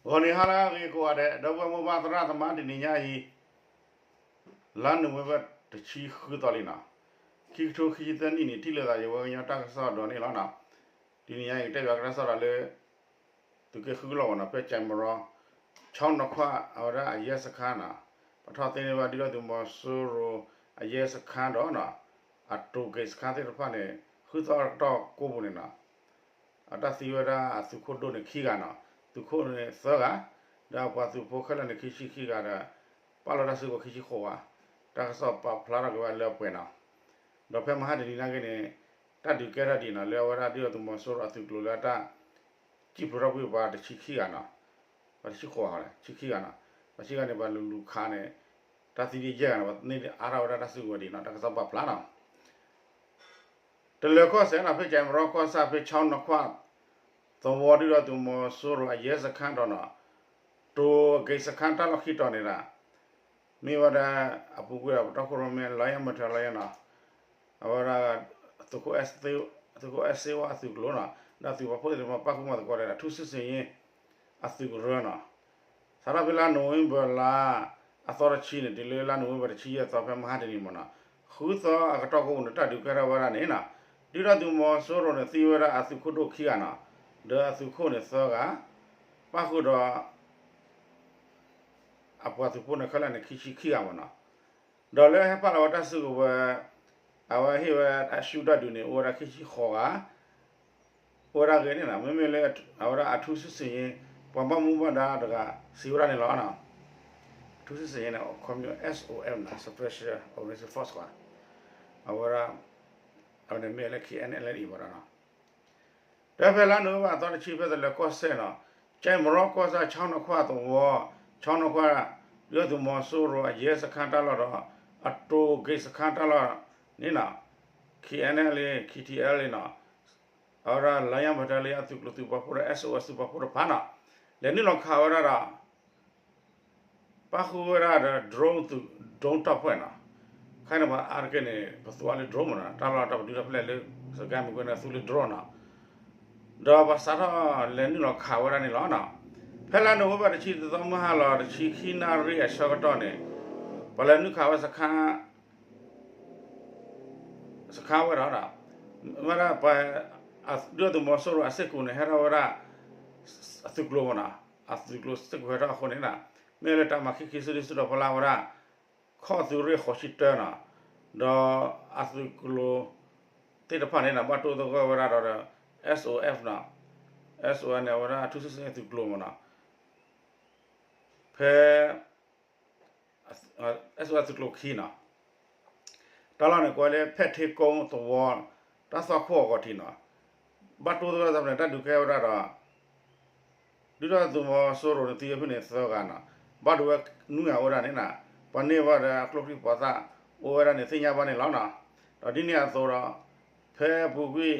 ဂီၤနံၤဟါလၢအဂ့ၤကိးဂၤဒဲး ဒီပုၢ်ဝဲၢ်မိၢ်ပၢ်သရၣ်သမါ တနံၤညါအံၤ လါနိၣ်ဝ့ဘၢၣ် တဆံဃုသီလံနီၤ, ခံကထိခံဆံသၢနံၣ်န့ၣ် ထံၣ်လိာ်သးယဝဲကညီတၢ်ကစီၣ်ဒီးန့ၣ်လီၤနီၤ. တနံၤညါအံၤ ကတဲဘၣ်ကဒါကစီၣ်ဒီးလၢ သုးက့ဃုကလီၢ်ဝဲနီၤ ဖဲကၠဲးမရီ ဆီနီၤခွၣ် အဝဲဒၣ်အယဲၢ်စခါနီၤ, ပထီၣ်သ့န့ၢ်ဘၣ် ဒုၣ်ဒါသုးမီၤစိရိၤ အယဲၢ်စခါဒီးနီၤ အတိၤဂ့ၢ်စခါသ့ၣ်တဖၣ်န့ၣ် ဃုသီအကတီၢ်ကိးပူၤန့ၣ်နီၤ အတၢ်သံဝဲဒၣ်အသုးခိၣ်ဒိၣ်န့ၣ်ခံဂၤနီၤ, သုးခိၣ်န့ၣ်သၢဂၤ, ဒီးအပှၤသုးဖိခဲလၢာ်န့ၣ် ခံဆံခံဂၤဒီး ပာ်လီၤတၢ်စုကဝဲၤခံဆံဃိးဂၤ, တၢ်ကစီၣ်ပာ်ဖျါထီၣ်က့ၤဝဲလၢအပှဲၤနီၤ. ဒီးဖဲမဟါတနံၤနာ်က့န့ၣ် တၢ်ဒုးကဲထီၣ်ဒံးနီၤ လၢအဝဲဒၣ်ဒုၣ်ဒါသုးမီၤစိရိၤအသုးကျိၤလၢအတၢ် စံၣ်ဖျိးထီၣ်ကွံာ်ပှၤတဆံခံဂၤနီၤ, ပှၤတဆံဃိးဂၤ, တဆံခံဂၤနီၤ, ပှၤဆံဂၤန့ၣ် ပှၤလူၤလူၤခးန့ၣ် တၢ်သံဒံးယဲၢ်ဂၤန့ၣ် ပှၤန့ၢ်အါထီၣ်ဝဲဒၣ်တၢ်စုကဝဲၤဒံးနီၤ တၢ်ကစီၣ်ပာ်ဖျါနီၤ. တလၢၤကီၢ်စဲၣ်နီၤ ဖဲကၠဲးမရီကီၢ်ဆၣ် ဖဲဆီနီၤခွၣ်သဝီ ဒုၣ်ဒါသုးမီၤစိရိၤအယဲၢ်စခါဒီးနီၤ တိၤဂ့ၢ်စခါတၢ်လီၢ်ခံတီၤန့ၣ်ဒီး မ့ၢ်ဝဲဒၣ် အပူၤကွံာ်ဒီးပတီၢ်ခိၣ်ရိၣ်မဲ လီယဲၢ်မတၢၤလီယဲၢ်နီၤ, အဝဲဒၣ် သုးခိၣ်အဲၣ်စ့ဝါအသုးကျိၤနီၤ ဒီးသုးပာ်ဖှိၣ်သ့ၣ်တဖၣ်ပာ်ဃုာ်မၤသကိးဒီး ထူစစ်ဆင်ရေး အသုးကရၢနီၤ, စးထီၣ်ဖဲလါနိၣ်ဝ့ဘၢၣ်လါ အသီတဆံန့ၣ် တုၤလၢလါနိၣ်ဝ့ဘၢၣ်တဆံယဲၢ်သီ ဖဲမဟါတနံၤမ့ၢ်နီၤ, ဃုသီအကတီၢ်ကိးပူၤန့ၣ် တၢ်ဒုးကဲထီၣ်ဝဲဒၣ်န့ၣ်နီၤ, ဒုၣ်ဒါသုးမီၤစိရိၤန့ၣ် သံဝဲဒၣ်အသုးခိၣ်ဒိၣ်ခံဂၤနီၤ, ဒီးအသုးခိၣ်န့ၣ်သၢဂၤ, ပၣ်ဃုာ်ဒီး အပှၤသုးဖိန့ၣ်ခဲလၢာ်န့ၣ် ခံဆံခံဂၤမ့ၢ်နီၤ, ဒီးလၢဟဲပာ်လီၤဝဲတၢ်စုကဝဲၤ အဝဲဟ့ၣ်ဝဲအရှုံးတၢ်ဒုးန့ၣ် အိၣ်ဝဲဒၣ်ခံဆံဃိးဂၤ အိၣ်ဝဲဒၣ်ဂ့ၤန့ၣ်နီၤ, မ့မ့ၢ်လၢအဝဲဒၣ်အထူစစ်ဆင်ရေး ပှၤဘၣ်မူဘၣ်ဒါတဂၤ စံးဝဲဒၣ်န့ၣ်လီၤ. ထူစစ်ဆင်ရေးန့ၣ် ခီပညီ S O F နီၤ Special Operation Force ကွၢ်, အဝဲဒၣ် အဝဲန့ၣ်မ့ၢ်လၢ K N L A ဘၣ်ဒီးနီၤ, ဒီးဖဲလါနိၣ်ဝ့ဘၢၣ်အသီတဆံ ဖဲတလၢၤကီၢ်စဲၣ်နီၤ, ကၠဲးမရီကီၢ်ဆၣ် ဆီနီၤခွၣ်သဝီ, ဆီနီၤခွၣ် ဒုၣ်ဒါသုးမီၤစိရိၤအယဲၢ်စခါတၢ်လီၢ်ဒီး အတိၤဂ့ၢ်စခါတၢ်လီၢ်န့ၣ်နီၤ, K N L A K T L A နီၤ, အဝဲဒၣ် လါယါမတၤလါယါသုးကျိၤသုးပာ်ဖှိၣ်ဒီး S O S သုးပာ်ဖှိၣ်တဖၣ်နီၤ, လဲၤနုာ်လီၤခးဝဲဒၣ်ဒီး ပၣ်ဃုာ်ဝဲဒၣ်ဒီး drone သုး drone တၢ်ဖှဲၣ်နီၤ, ခဲအံၤန့ၣ် ပှၤအါတက့ၢ်န့ၣ် ပသူအါလၢ drone မ့ၢ်နီၤ, တၢ်လီၢ်တၢ်ပဒုတၢ်ဖျဲၣ်လၢ စကဲမုၢ်ကွဲန့ၣ် သူလၢ drone နီၤ, ဒီးပှၤစးထီၣ်လဲၤနုာ်လီၤခးဝဲဒၣ်န့ၣ်လီၤနီၤ, ဖဲလါနိၣ်ဝ့ဘၢၣ်တဆံတသီ မုၢ်ဟါလီၤတဆံခံနၣ်ရံၣ်အဆၢကတီၢ်န့ၣ် ပှၤလဲၤနုာ်ခးဝဲ စခါဝဲဒီး မ့ၢ်ဒၣ်ပှၤ ဒုၣ်ဒါသုးမီၤစိရိၤအစ့ၢ်ကီးန့ၣ် ဟဲထီၣ်ဝဲဒၣ် အသုးကျိၤမ့ၢ်နီၤ, အသုးကျိၤစ့ၢ်ကီးဟဲထီၣ်အဃိန့ၣ် မ့ၢ်လၢတၢ်မၤခံခံစုဒုစုဒီးဖီလာ်ဝဲဒၣ် ခီၣ်သုးရ့ၣ်ဃိးဆံတၢနီၤ, ဒီးအသုးကျိၤသ့ၣ်တဖၣ်န့ၣ် ဘၣ်တိၢ်သဂၢၢ်ဝဲဒၣ်ဒီး S O F နီၤ, S O F န့ၣ် အဝဲဒၣ်ထူစစ်ဆင်ရေးသုးကျိၤမ့ၢ်နီၤ, ဖဲ S O F သုးကျိၤခံနီၤ, တၢ်လီၢ်န့ၣ်ကိးဝဲလၢ ဖဲၣ်ထ့ကိသဝီ တၢ်သွၣ်ခိၣ်အဂီၢ်ထံးနီၤ, ဘၣ်တိၢ်သဂၢၢ်သးဖဲန့ၣ် တၢ်ဒုးကဲဝဲဒၣ်ဒီး ဒုၣ်ဒါသုးမီၤစိရိၤန့ၣ် သံဝဲဖဲန့ၣ်သၢဂၤနီၤ, ဘၣ်ဒိဝဲနွံဂၤအိၣ်ဝဲဒၣ်န့ၣ်နီၤ, ပှၤန့ၢ်ဘၣ်ဒီးအကျိချံမျိာ်သၣ် အိၣ်ဝဲဒၣ်န့ၣ် သ့ၣ်ညါဘၣ်န့ၣ်လီၤနီၤ, ဒီးဒ်န့ၣ်အသိးဒီး ဖဲအပူၤကွံာ်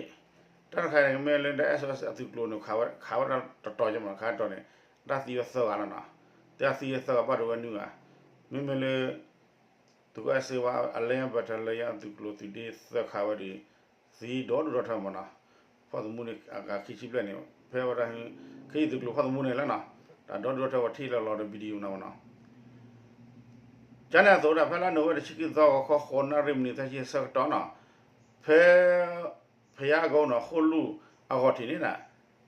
တၢ်တခါန့ၣ် မ့ၢ်လၢ S O S အသုးကျိၤန့ၣ် ခးဝဲဒၣ်တတီၤကမ့ၢ်နီၤ, ခးတီၤန့ၣ် တၢ်သံဝဲသၢဂၤလီၤနီၤ, တၢ်သံဝဲသၢဂၤ ဘၣ်ဒိဝဲနွံဂၤ, မ့မ့ၢ်လၢ သုးခိၣ်အဲၣ်စ့ဝါ အလဲၢ်ဘၣ်တၢ်လၢယၤသုးကျိၤသုးဒ့သၢခးဝဲဒီး သံဒီဒူၣ်ဒီထၢမ့ၢ်နီၤ, ဖီၣ်သမူန့ၣ် အဂၤခံဆံဘျဲၣ်န့ၣ် ဖဲဝဲဒၣ် ခ့ယုၢ်သုးကျိၤဖီၣ်သမူန့ၣ်လီၤနီၤ, တၢ်ဒီဒူၣ်ဒီထၢပှၤထံၣ်လီၤလီၤဒီး video နီၤမ့ၢ်နီၤ, ကန့ၣ်အသိးဒီး ဖဲလါနိၣ်ဝ့ဘၢၣ်တဆံခံသီ ဂီၤခီဃိးနၣ်ရံၣ်မံးနံးသၢဆံအဆၢကတီၢ်နီၤ, ဖဲ ဖယါအကိနီၤ ဃိၣ်လူၢ်အဂီၢ်ထံးန့ၣ်နီၤ,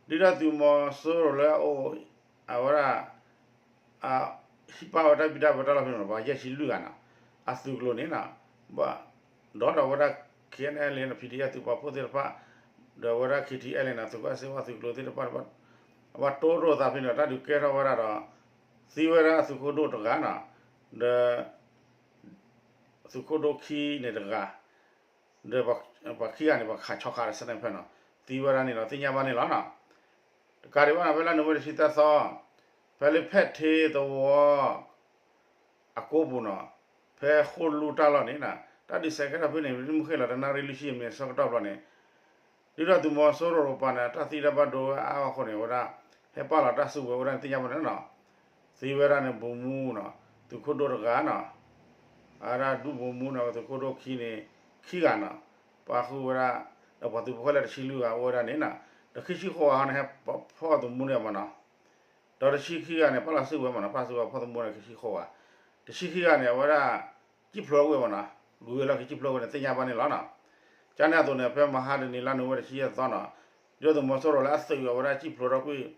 ဒုၣ်ဒါသုးမီၤစိရိၤလၢအအိၣ် အဝဲဒၣ် ဟံးပာ်ဝဲတၢ်ဘံၣ်တၢ်ဘၢတၢ်လီၢ်ဖဲန့ၣ် ပှၤယဲၢ်ဆံလွံၢ်ဂၤနီၤ, အသုးကျိၤန့ၣ်နီၤ, ဘၣ်ဒီးဒီးဝဲဒၣ် K N L A န့ၣ် P D F သုးပာ်ဖှိၣ်သ့ၣ်တဖၣ်, ဒီးဝဲဒၣ် K T L A န့ၣ် သုးခိၣ်အဲၣ်စ့ဝါသုးကျိၤသ့ၣ်တဖၣ် ဘၣ်တိၢ်ရိၣ်သးဖဲန့ၣ် တၢ်ဒုးကဲထီၣ်ဝဲဒၣ်ဒီး သံဝဲဒၣ်အသုးခိၣ်ဒိၣ်တဂၤနီၤ, ဒီး သုးခိၣ်ဒိၣ်ခံန့ၣ်တဂၤ, ဒီးပှၤခံဂၤန့ၣ် ပှၤခးဆီခးဒီး sniper နီၤ, သံဝဲဒၣ်န့ၣ်ဒီး သ့ၣ်ညါဘၣ်န့ၣ်လီၤနီၤ, တကးဒံးဘၣ်နီၤ ဖဲလါနိၣ်ဝ့ဘၢၣ်တဆံသၢသီ ဖဲလၢဖဲၣ်ထ့သဝီ အကိပူၤနီၤ, ဖဲဃိၣ်လူၢ်တၢ်လီၢ်န့ၣ်နီၤ, တၢ်ဒုးစဲးကဲထီၣ်ဖဲန့ၣ် မုၢ်ဃ့ၢ်လီၤတနၣ်ရံၣ်လွံၢ်ဆံအမံးနံးအဆၢကတီၢ်ဘျီန့ၣ်, ဒုၣ်ဒါသုးမီၤစိရိၤတကပၤန့ၣ် တၢ်သံတၢ်ဘၣ်ဒိဝဲအါအဃိန့ၣ် အဝဲဒၣ် ဟဲပာ်လီၤတၢ်စုကဝဲၤဝဲဒၣ်န့ၣ် သ့ၣ်ညါဘၣ်န့ၣ်နီၤ, သံဝဲဒၣ်န့ၣ် ဗိုလ်မှူးနီၤ, သုးခိၣ်ဒိၣ်တဂၤနီၤ, အဝဲဒၣ်ဒုဗိုလ်မှူးနီၤ, သုးခိၣ်ဒိၣ်ခံန့ၣ် ခံဂၤနီၤ, ပာ်ဃုာ်ဝဲဒၣ် ဒီးပှၤသုးဖိခဲလၢာ်တဆံလွံၢ်ဂၤအိၣ်ဝဲဒၣ်န့ၣ်နီၤ, ဒီးခံဆံဃိးဂၤဟီန့ၣ် ဟဲဖီၣ်သမူန့ၣ်မ့ၢ်နီၤ, ဒီးတဆံခံဂၤန့ၣ် ပာ်လီၤစုကဝဲၤမ့ၢ်နီၤ, ပာ်လီၤစုကဝဲၤဖီၣ်သမူန့ၣ် ခံဆံဃိးဂၤ, တဆံခံဂၤန့ၣ် အဝဲဒၣ် စံၣ်ဖျိးကွံာ်မ့ၢ်နီၤ, ဂုၤဝဲလီၢ်ခံစံၣ်ဖျိးကွံာ်န့ၣ် သ့ၣ်ညါဘၣ်န့ၣ်လီၤနီၤ. ကန့ၣ်အသိးန့ၣ် ဖဲမဟါတနံၤလါနိၣ်ဝ့ဘၢၣ်တဆံယဲၢ်သီနီၤ, ဒုၣ်ဒါသုးမီၤစိရိၤလၢအသုးအဝဲဒၣ်စံၣ်ဖျိးထီၣ်ကွံာ်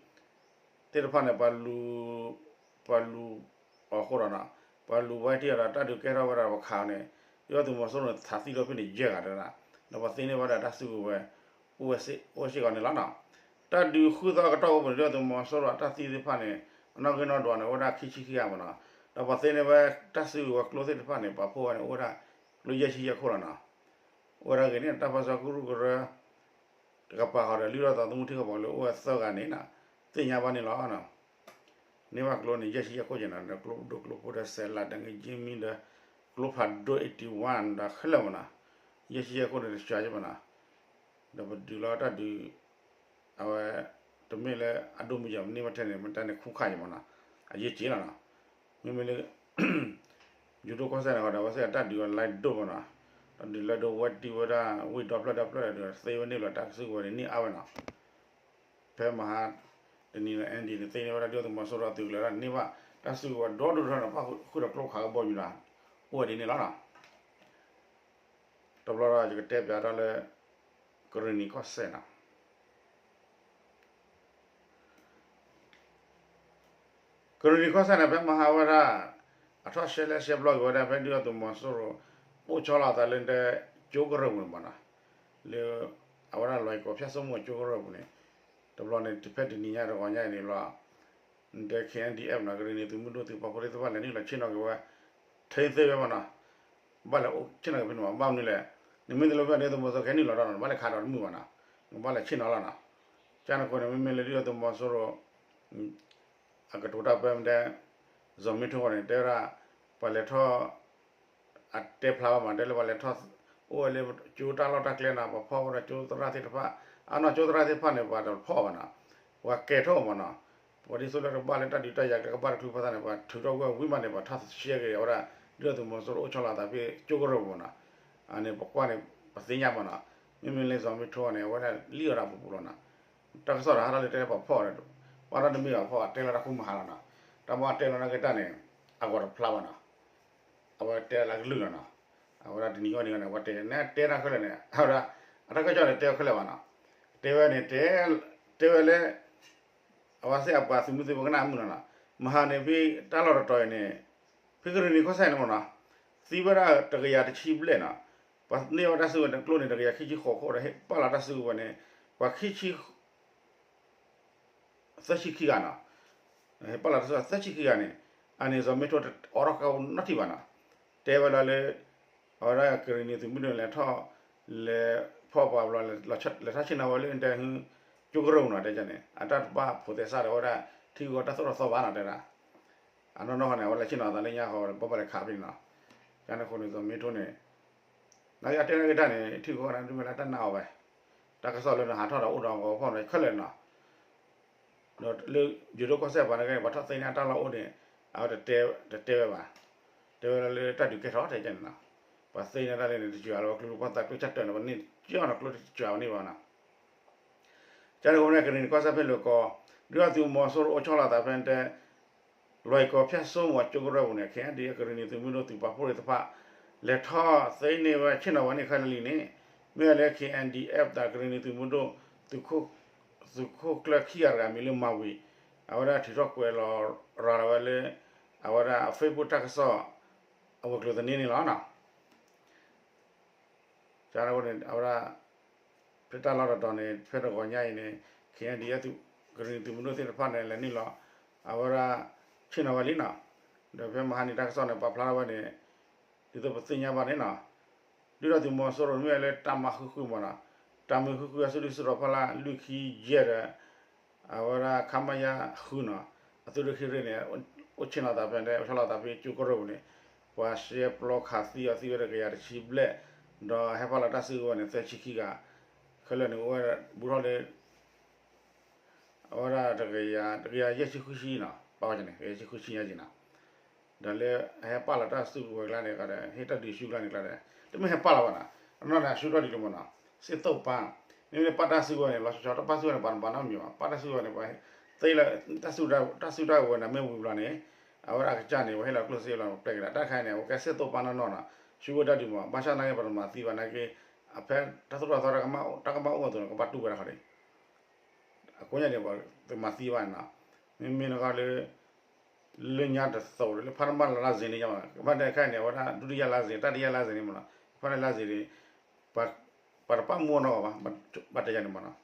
သ့ၣ်တဖၣ်န့ၣ် ပှၤလူၤ ပှၤလူၤအီၤအဃိဒီးနီၤ, ပှၤလူၤဝဲတံၢ်အီၤဒီး တၢ်ဒုးကဲထီၣ်ဝဲဒၣ်ပှၤခးအီၤန့ၣ်, ဒုၣ်ဒါသုးမီၤစိရိၤန့ၣ် သးသံဒီဖုၣ်န့ၣ် ယဲၢ်ဂၤတဒၣ်, ဒီးပှၤသ့န့ၢ်ဝဲဒၣ်တၢ်စုကဝဲၤ အိၣ်ဝဲစ့ၢ်ကီးန့ၣ်လီၤနီၤ. တၢ်ဒုးဃုသီအကတီၢ်အိၣ်ပူၤန့ၣ် ဒုၣ်ဒါသုးမီၤစိရိၤအတၢ်သံသ့ၣ်တဖၣ်န့ၣ် အနီၣ်ဂံၢ်နီၣ်ဒွးန့ၣ် အိၣ်ဝဲဒၣ်ခံဆံခံဂၤမ့ၢ်နီၤ, ဒီးပှၤသ့န့ၢ်ဝဲတၢ်စုကဝဲၤကျိသ့ၣ်တဖၣ်န့ၣ် ပာ်ဖှိၣ်ဝဲန့ၣ် အိၣ်ဝဲဒၣ် ကျိယဲၢ်ဆံယဲၢ်ခိၣ်လီၤနီၤ. အိၣ်ဝဲဒၣ်ဂ့ၤန့ၣ် တၢ်ပၢဆှၢကရူၢ်ကရၢ တကပၤဃီဒီး လုၢ်ထီၣ်သးသမူထံကီၢ်ပှၤကလုာ်အိၣ်ဝဲသၢဂၤန့ၣ်နီၤ, သ့ၣ်ညါဘၣ်န့ၣ်လီၤ. န့ၢ်ဘၣ်ကျိန့ၣ် ယဲၢ်ဆံယဲၢ်ခိၣ်က့ၤနီၤ, ဒီးကျိဒိၣ်ကျိဖိဒီး စဲးလးဒီး ငက့မံဒီး ကျိဖးဒိၣ် eighty one ဒီးခဲလၢာ်မ့ၢ်နီၤ, ယဲၢ်ဆံယဲၢ်ခိၣ်န့ၣ် တစှၤယဲၢ်မ့ၢ်နီၤ. ဒီးပဒုးလီၤတၢ်ဒုး အဝဲ တမ့ၢ်လၢအဒိၣ်မုၢ်ယဲၢ် မ့ၢ်န့ၢ်ဘၣ်ထဲန့ၣ် မ့ၢ်တၢ်န့ၣ်ခူၣ်ခါယဲၢ်မ့ၢ်နီၤ, အယဲၢ်က့ၤလီၤနီၤ. မ့မ့ၢ်လၢ ယိၤဒိၣ်ကီၢ်စဲၣ်န့ၣ်ဃီဒီး အဝဲသ့ၣ်အတၢ်ဒုးဝဲလၢဒိၣ်မ့ၢ်နီၤ, တၢ်ဒုးလၢဒိၣ်ဝဲတံၢ်ဝဲဒၣ် ဝ့ၢ်ဒီဖျၢၣ်ဒီဖျၢၣ်ဒီး သ့ဝဲန့ၢ်လီၤတၢ်စုကဝဲၤန့ၣ် န့ၢ်အါဝဲနီၤ. ဖဲမဟါတနံၤလီၤ အ့ၣ်ဒံၣ်န့ၣ် သ့န့ၢ်ဝဲဒၣ်ဒုၣ်ဒါသုးမီၤစိရိၤအသုးကလၢၤဒၣ်န့ၢ်ဘၣ် တၢ်စုကဝဲၤဒီဒိၣ်ထီၣ်န့ၣ် ပၣ်ဃုာ်ဒီးကျိခးကဘီယူၤနီၤ, အိၣ်ဝဲဒ်န့ၣ်လီၤနီၤ. တဘျီဒီးယကတဲပၠးတၢ်လၢ ကရ့ၣ်နံၤကီၢ်စဲၣ်နီၤ. ကရ့ၣ်နံၤကီၢ်စဲၣ်န့ၣ် ဖဲမဟါဝဲဒၣ် အထီၣ်ရှဲလဲၣ်ရှဲဘျီက့ၤဝဲဒၣ် ဖဲဒုၣ်ဒါသုးမီၤစိရိၤ အိၣ်ဆီလီၤအသးလၢ ကၠိကရၢၢ်ပူၤန့ၣ်မ့ၢ်နီၤ, လၢ အဝဲဒၣ်လွဲၢ်ကီၢ်ဖၠၣ်စိမိၤကၠိကရၢၢ်ပူၤန့ၣ်, တဘျီန့ၣ် ဖဲတနံၤညါတဂီၤညါအံၤန့ၣ်လီၤ ဒီး ခ့ၣ်အဲၣ်ဒ်အ့ၣ် နီၤ ကရ့ၣ်နံၤသုးမုၢ်ဒိၣ်သုးပာ်ဖှိၣ်သ့ၣ်တဖၣ်လဲၤနုာ်လီၤဆ့ၣ်နီၤက့ၤဝဲ ထဲသ့ဝဲမ့ၢ်နီၤ, ဘၣ်လဲၤအိၣ်ဆ့ၣ်နီၤက့ၤဖဲန့ၣ်မ့ၢ် ဘၣ်မနုၤလဲၣ်, နမ့ၢ်တလိၣ်ဖဲန့ၣ် သုးမီၤစိရိၤကဟဲနုာ်လီၤဒီး နဘၣ်လဲၤခးဒီးတမုာ်ဘၣ်နီၤ, နဘၣ်လဲၤဆ့ၣ်နီၤလီၤနီၤ. ကန့ၣ်အဃိန့ၣ် မ့မ့ၢ်လၢဒုၣ်ဒါသုးမီၤစိရိၤ အကတိၤတၢ်ဖဲမ့ၢ်တဲ စီၤမ့ထိန့ၣ် တဲဝဲဒၣ် ပှၤလဲၤထီၣ် အတဲဖျါဘၣ်မး တဲလၢပှၤလဲၤထီၣ် အိၣ်ဝဲလၢကၠိတၢ်လီၢ်တၢ်ကျဲနီၤ, ပှၤဖီၣ်ဝဲဒၣ်ကၠိသရၣ်သ့ၣ်တဖၣ်, အနီၢ်ကၠိသရၣ်သ့ၣ်တဖၣ်န့ၣ် ပှၤတဖီၣ်ဘၣ်နီၤ, ပှၤကဲၤထီၣ်မ့ၢ်နီၤ, ပှၤဒ်သိးလၢတဘၣ်လၢတၢ်ဒုးတၢ်ယၤကျဲ ကဘၣ်တချုးဖီသးန့ၣ် ပှၤထုးထီၣ်ကွံာ်ဝံၤမးန့ၣ် ပှၤထီၣ်ရှဲက့ၤဝဲဒၣ် ဒုၣ်ဒါသုးမီၤစိရိၤအိၣ်ဆီလီၤသးဖဲကၠိကရၢၢ်ပူၤနီၤ, အန့ၣ်ပကွၢ်န့ၣ် ပသ့ၣ်ညါမ့ၢ်နီၤ, မ့မ့ၢ်လၢစီၤမ့ထိန့ၣ် အဝဲဒၣ်လံၣ်အီၣ်ဒၣ်ပူၤပူၤလီၤနီၤ, တၢ်ကစီၣ်ဒီးဟးထီၣ်လၢတဲပှၤဖီၣ်ဒီး ပှၤတၢ်တမ့ၢ်ဘၣ်ဖီၣ်တဲလီၤတၢ်ဃူမၤဟးလီၤနီၤ, တၢ်မ့ၢ်တဲလီၤနာ်က့တၢ်န့ၣ် အဂီၢ်တဖျါဘၣ်နီၤ, အဝဲတဲလၢကလုၢ်လီၤနီၤ, အဝဲဒၣ်တနံၤဂီၢ်နံၤဂီၢ်န့ၣ် အဝဲတဲ နတဲတၢ်ခဲလၢာ်န့ၣ် အဝဲဒၣ် အတၢ်ကစီၣ်န့ၣ်တဲဝဲခဲလၢာ်ဘၣ်နီၤ, တဲဝဲန့ၣ် တဲဝဲလၢ အဝဲသ့ၣ်အပှၤသုးမုၢ်သံၣ်ဘိကနၣ်မုာ်လီၤနီၤ, မဟါန့ၣ်ဖဲတၢ်လီၢ်တတီၤအံၤန့ၣ် ဖဲကရ့ၣ်နံၤကီၢ်စဲၣ်န့ၣ်မ့ၢ်နီၤ, သံဝဲဒၣ်တကယၤတဆံဘျဲၣ်နီၤ, ပှၤန့ၢ်ဝဲတၢ်စုကဝဲၤန့ၣ် ကျိန့ၣ် တကယၤခံဆံဃိးခိၣ်ဒီး ဟ့ၣ်ပာ်လီၤတၢ်စုကဝဲၤန့ၣ် ပှၤခံဆံ သၢဆံခံဂၤနီၤ, ဟ့ၣ်ပာ်လီၤတၢ်စုကဝဲၤသၢဆံခံဂၤန့ၣ်, အန့ၣ်စီၤမ့ထိတအိးထီၣ်ကါအိၣ်နီတထံၣ်ဘၣ်နီၤ, တဲဝဲလၢလၢ အဝဲဒၣ်ကရ့ၣ်နံၤသုးမုၢ်ဒိၣ်လဲၤထီၣ် လဲၤဖီၣ်ပှၤဘျီ လဲၤထီၣ်ဆ့ၣ်နီၤဝဲလၢတဲ ကၠိကရၢၢ်ပူၤနီၤ တဲန့ၣ် အတၢ်တဘၣ်ဖိးသဲစးဒီးဝဲဒၣ် ထံဂုၤကီၢ်တၢ်သိၣ်တၢ်သီဘၣ်နီၤ တဲဒၣ် အနီၢ်နီၢ်ဃီန့ၣ် အဝဲလဲၤဆ့ၣ်နီၤသးလၢညါဃီ ဘၣ်ဘၣ်လဲၤခးဖဲန့ၣ်နီၤ, ကန့ၣ်အဃိန့ၣ် စီၤမ့ထိန့ၣ် နာ်က့အတဲနာ်က့တၢ်န့ၣ် ထံဂုၤကီၢ်န့ၣ် တမ့ၢ်လၢတၢ်နာ်အီၤဝဲ, တၢ်ကစီၣ်လၢနဟးထီၣ်ဒီးအိၣ်ဒီးအဂီၤဖီၣ်န့ၣ်ခဲလၢာ်နီၤ, ဒီးလၢယိၤဒိၣ်ကီၢ်စဲၣ်ပှၤနာ်က့န့ၣ် ပှၤထီၣ်သ့န့ၢ်အတၢ်လီၢ်အိၣ်န့ၣ် အဝဲတတဲဝဲဘၣ်, တဲဝဲလၢတၢ်ဒုးကဲထီၣ်တဲန့ၣ်နီၤ, ပှၤသ့န့ၢ်တၢ်လၢန့ၣ် တစှၤလၢၤဝဲကျိဖးသးကျိဆၢထၢၣ်န့ၣ် ပှၤန့ၢ်ကၠီၣ်န့ၣ်ကျိတစှၤဝဲန့ၣ်ဘၣ်နီၤ ကန့ၣ်အဃိန့ၣ် ကရ့ၣ်နံၤကီၢ်စဲၣ်ဖဲလၢကီၢ် ဒုၣ်ဒါသုးမီၤစိရိၤအိၣ်ဆီလီၤသးဖဲတဲ လွဲၢ်ကီၢ်ဖၠၣ်စိမိၤကၠိကရၢၢ်ပူၤန့ၣ် ခဲအံၤဒ်အံၤ ကရ့ၣ်နံၤသုးမုၢ်ဒိၣ်သုးပာ်ဖှိၣ်သ့ၣ်တဖၣ် လဲၤထီၣ်သ့န့ၢ်ဝဲဆ့ၣ်နီၤဝဲန့ၣ်ခဲလၢာ်လံန့ၣ် မ့ၢ်ဝဲလၢ ခ့ၣ်အဲၣ်ဒ်အ့ၣ် တၢ်ကရ့ၣ်နံၤသုးမုၢ်ဒိၣ် သုးခိၣ်ကျၢၢ်ခံဂၤတဂၤမံၤလၢမၤဝံၤ အဝဲဒၣ်ထုးထီၣ်ကွဲးလီၤရၤလီၤဝဲလၢ အဝဲဒၣ်အ Facebook တၢ်ကစီၣ် အဝဲၤကျိၤသန့န့ၣ်လီၤ. ကန့ၣ်အဃိန့ၣ် အဝဲဒၣ် ဖဲတၢ်လီၢ်တတီၤန့ၣ် ဖဲတဂီၤညါအံၤန့ၣ် ခ့ၣ်အဲၣ်ဒ်အ့ၣ် သုး ကရ့ၣ်နံၤသုးမုၢ်ဒိၣ်သ့ၣ်တဖၣ်န့ၣ် လဲၤနုာ်လီၤ အဝဲဒၣ် ဆ့ၣ်နီၤဝဲလံနီၤ. ဒီးဖဲမဟါန့ၣ်တၢ်ကစီၣ်န့ၣ် ပာ်ဖျါထီၣ်ဝဲန့ၣ် ဒ်သိးပသ့ၣ်ညါဘၣ်န့ၣ်နီၤ ဒုၣ်ဒါသုးမီၤစိရိၤမ့ၢ်ဝဲလၢတၢ်မၤဃုာ်ဃုာ်မ့ၢ်နီၤ တၢ်မၤဃုာ်ဃုာ်အစုဒုၣ်စုတီၤဖီလာ်လွံၢ်ခံယဲၢ်ဒီး အဝဲဒၣ် ခမရ ဃုနီၤ အသုးရ့ၣ်ခံရ့ၣ်န့ၣ် အိၣ်ဆ့ၣ်နီၤသးဖဲန့ၣ် အိၣ်ဆီလီၤသးဖဲကၠိကရၢၢ်ပူၤန့ၣ် ပှၤရှဲပျီခးသံအီၤသံဝဲတကယၤတဆံဘျဲၣ် ဒီးဟဲပာ်လီၤတၢ်စုကဝဲၤန့ၣ် သၢဆံခံဂၤ ခဲလၢာ်န့ၣ် အိၣ်ဝဲဘူးထီၣ်လၢ အဝဲဒၣ်တကယၤ တကယၤယဲၢ်ဆံဃုဆံနီၤ ပာ်ဝဲန့ၣ် တကယၤယဲၢ်ဆံဃုဆံညါက့ၤနီၤ ဒီးလၢအဟဲပာ်လီၤတၢ်စုကဝဲၤကျါန့ၣ်ဒီး ဟ့ၣ်တၢ်ဒုးဆူကျါန့ၣ်ကျါဒီး တမ့ၢ်ဟဲပာ်လီၤဘၣ်နီၤ အနီၢ်န့ၣ် အဆူထီၣ်ဒံးလံမ့ၢ်နီၤ စ့ၢ်သိၣ်ပာ် မ့မ့ၢ်ပာ်တၢ်စုကဝဲၤန့ၣ် လီၤဆီဆီ တၢ်ပာ်စုကဝဲၤန့ၣ် ပှၤတဘၣ်နီတမံၤဘၣ် ပာ်တၢ်စုကဝဲၤန့ၣ် ပှၤ သ့လၢ တၢ်စုကဝဲၤန့ၣ်မ့ၢ်ဝံၤဘျီန့ၣ် အဝဲဒၣ်အကစၢ်န့ၣ် အဝဲဟ့ၣ်လီၤကျိၣ်စ့လီၤပျဲက့ၤဒီး တၢ်တခါန့ၣ် အဝဲကဲစ့ၢ်သိၣ်ပာ်နီၢ်နီၢ်နီၤ ဆူဝဲဒၣ်ဒုးမး ဘၣ်ဆၣ်သနာ်က့ ပတမၤသံဘၣ်သနာ်က့ အဖဲတၢ်သိၣ်တၢ်သီ တၢ်ကဘၣ်အိၣ်အသိးန့ၣ် ကဘၣ်တူၢ်ဝဲဒၣ်ဃီန့ၣ် အဃိန့ၣ် ပတမၤသံဘၣ်န့ၣ်နီၤ မ့မ့ၢ်နဂီၢ်လၢ လၢညါတသိးလၢ ဖးတမၢလၢလါစ့န့ၣ်ညါဘၣ် ကဘၣ်တဲခဲအံၤန့ၣ် အဝဲဒၣ် ဒုတိယလါစ့ တတိယလါစ့န့ၣ်မးနီၤ ဖဲန့ၣ်လါစ့န့ၣ် ပှၤတပာ်မူနီၢ်ဂီၤဘၣ် ဘၣ်တဲယၤန့ၣ်မးနီၤ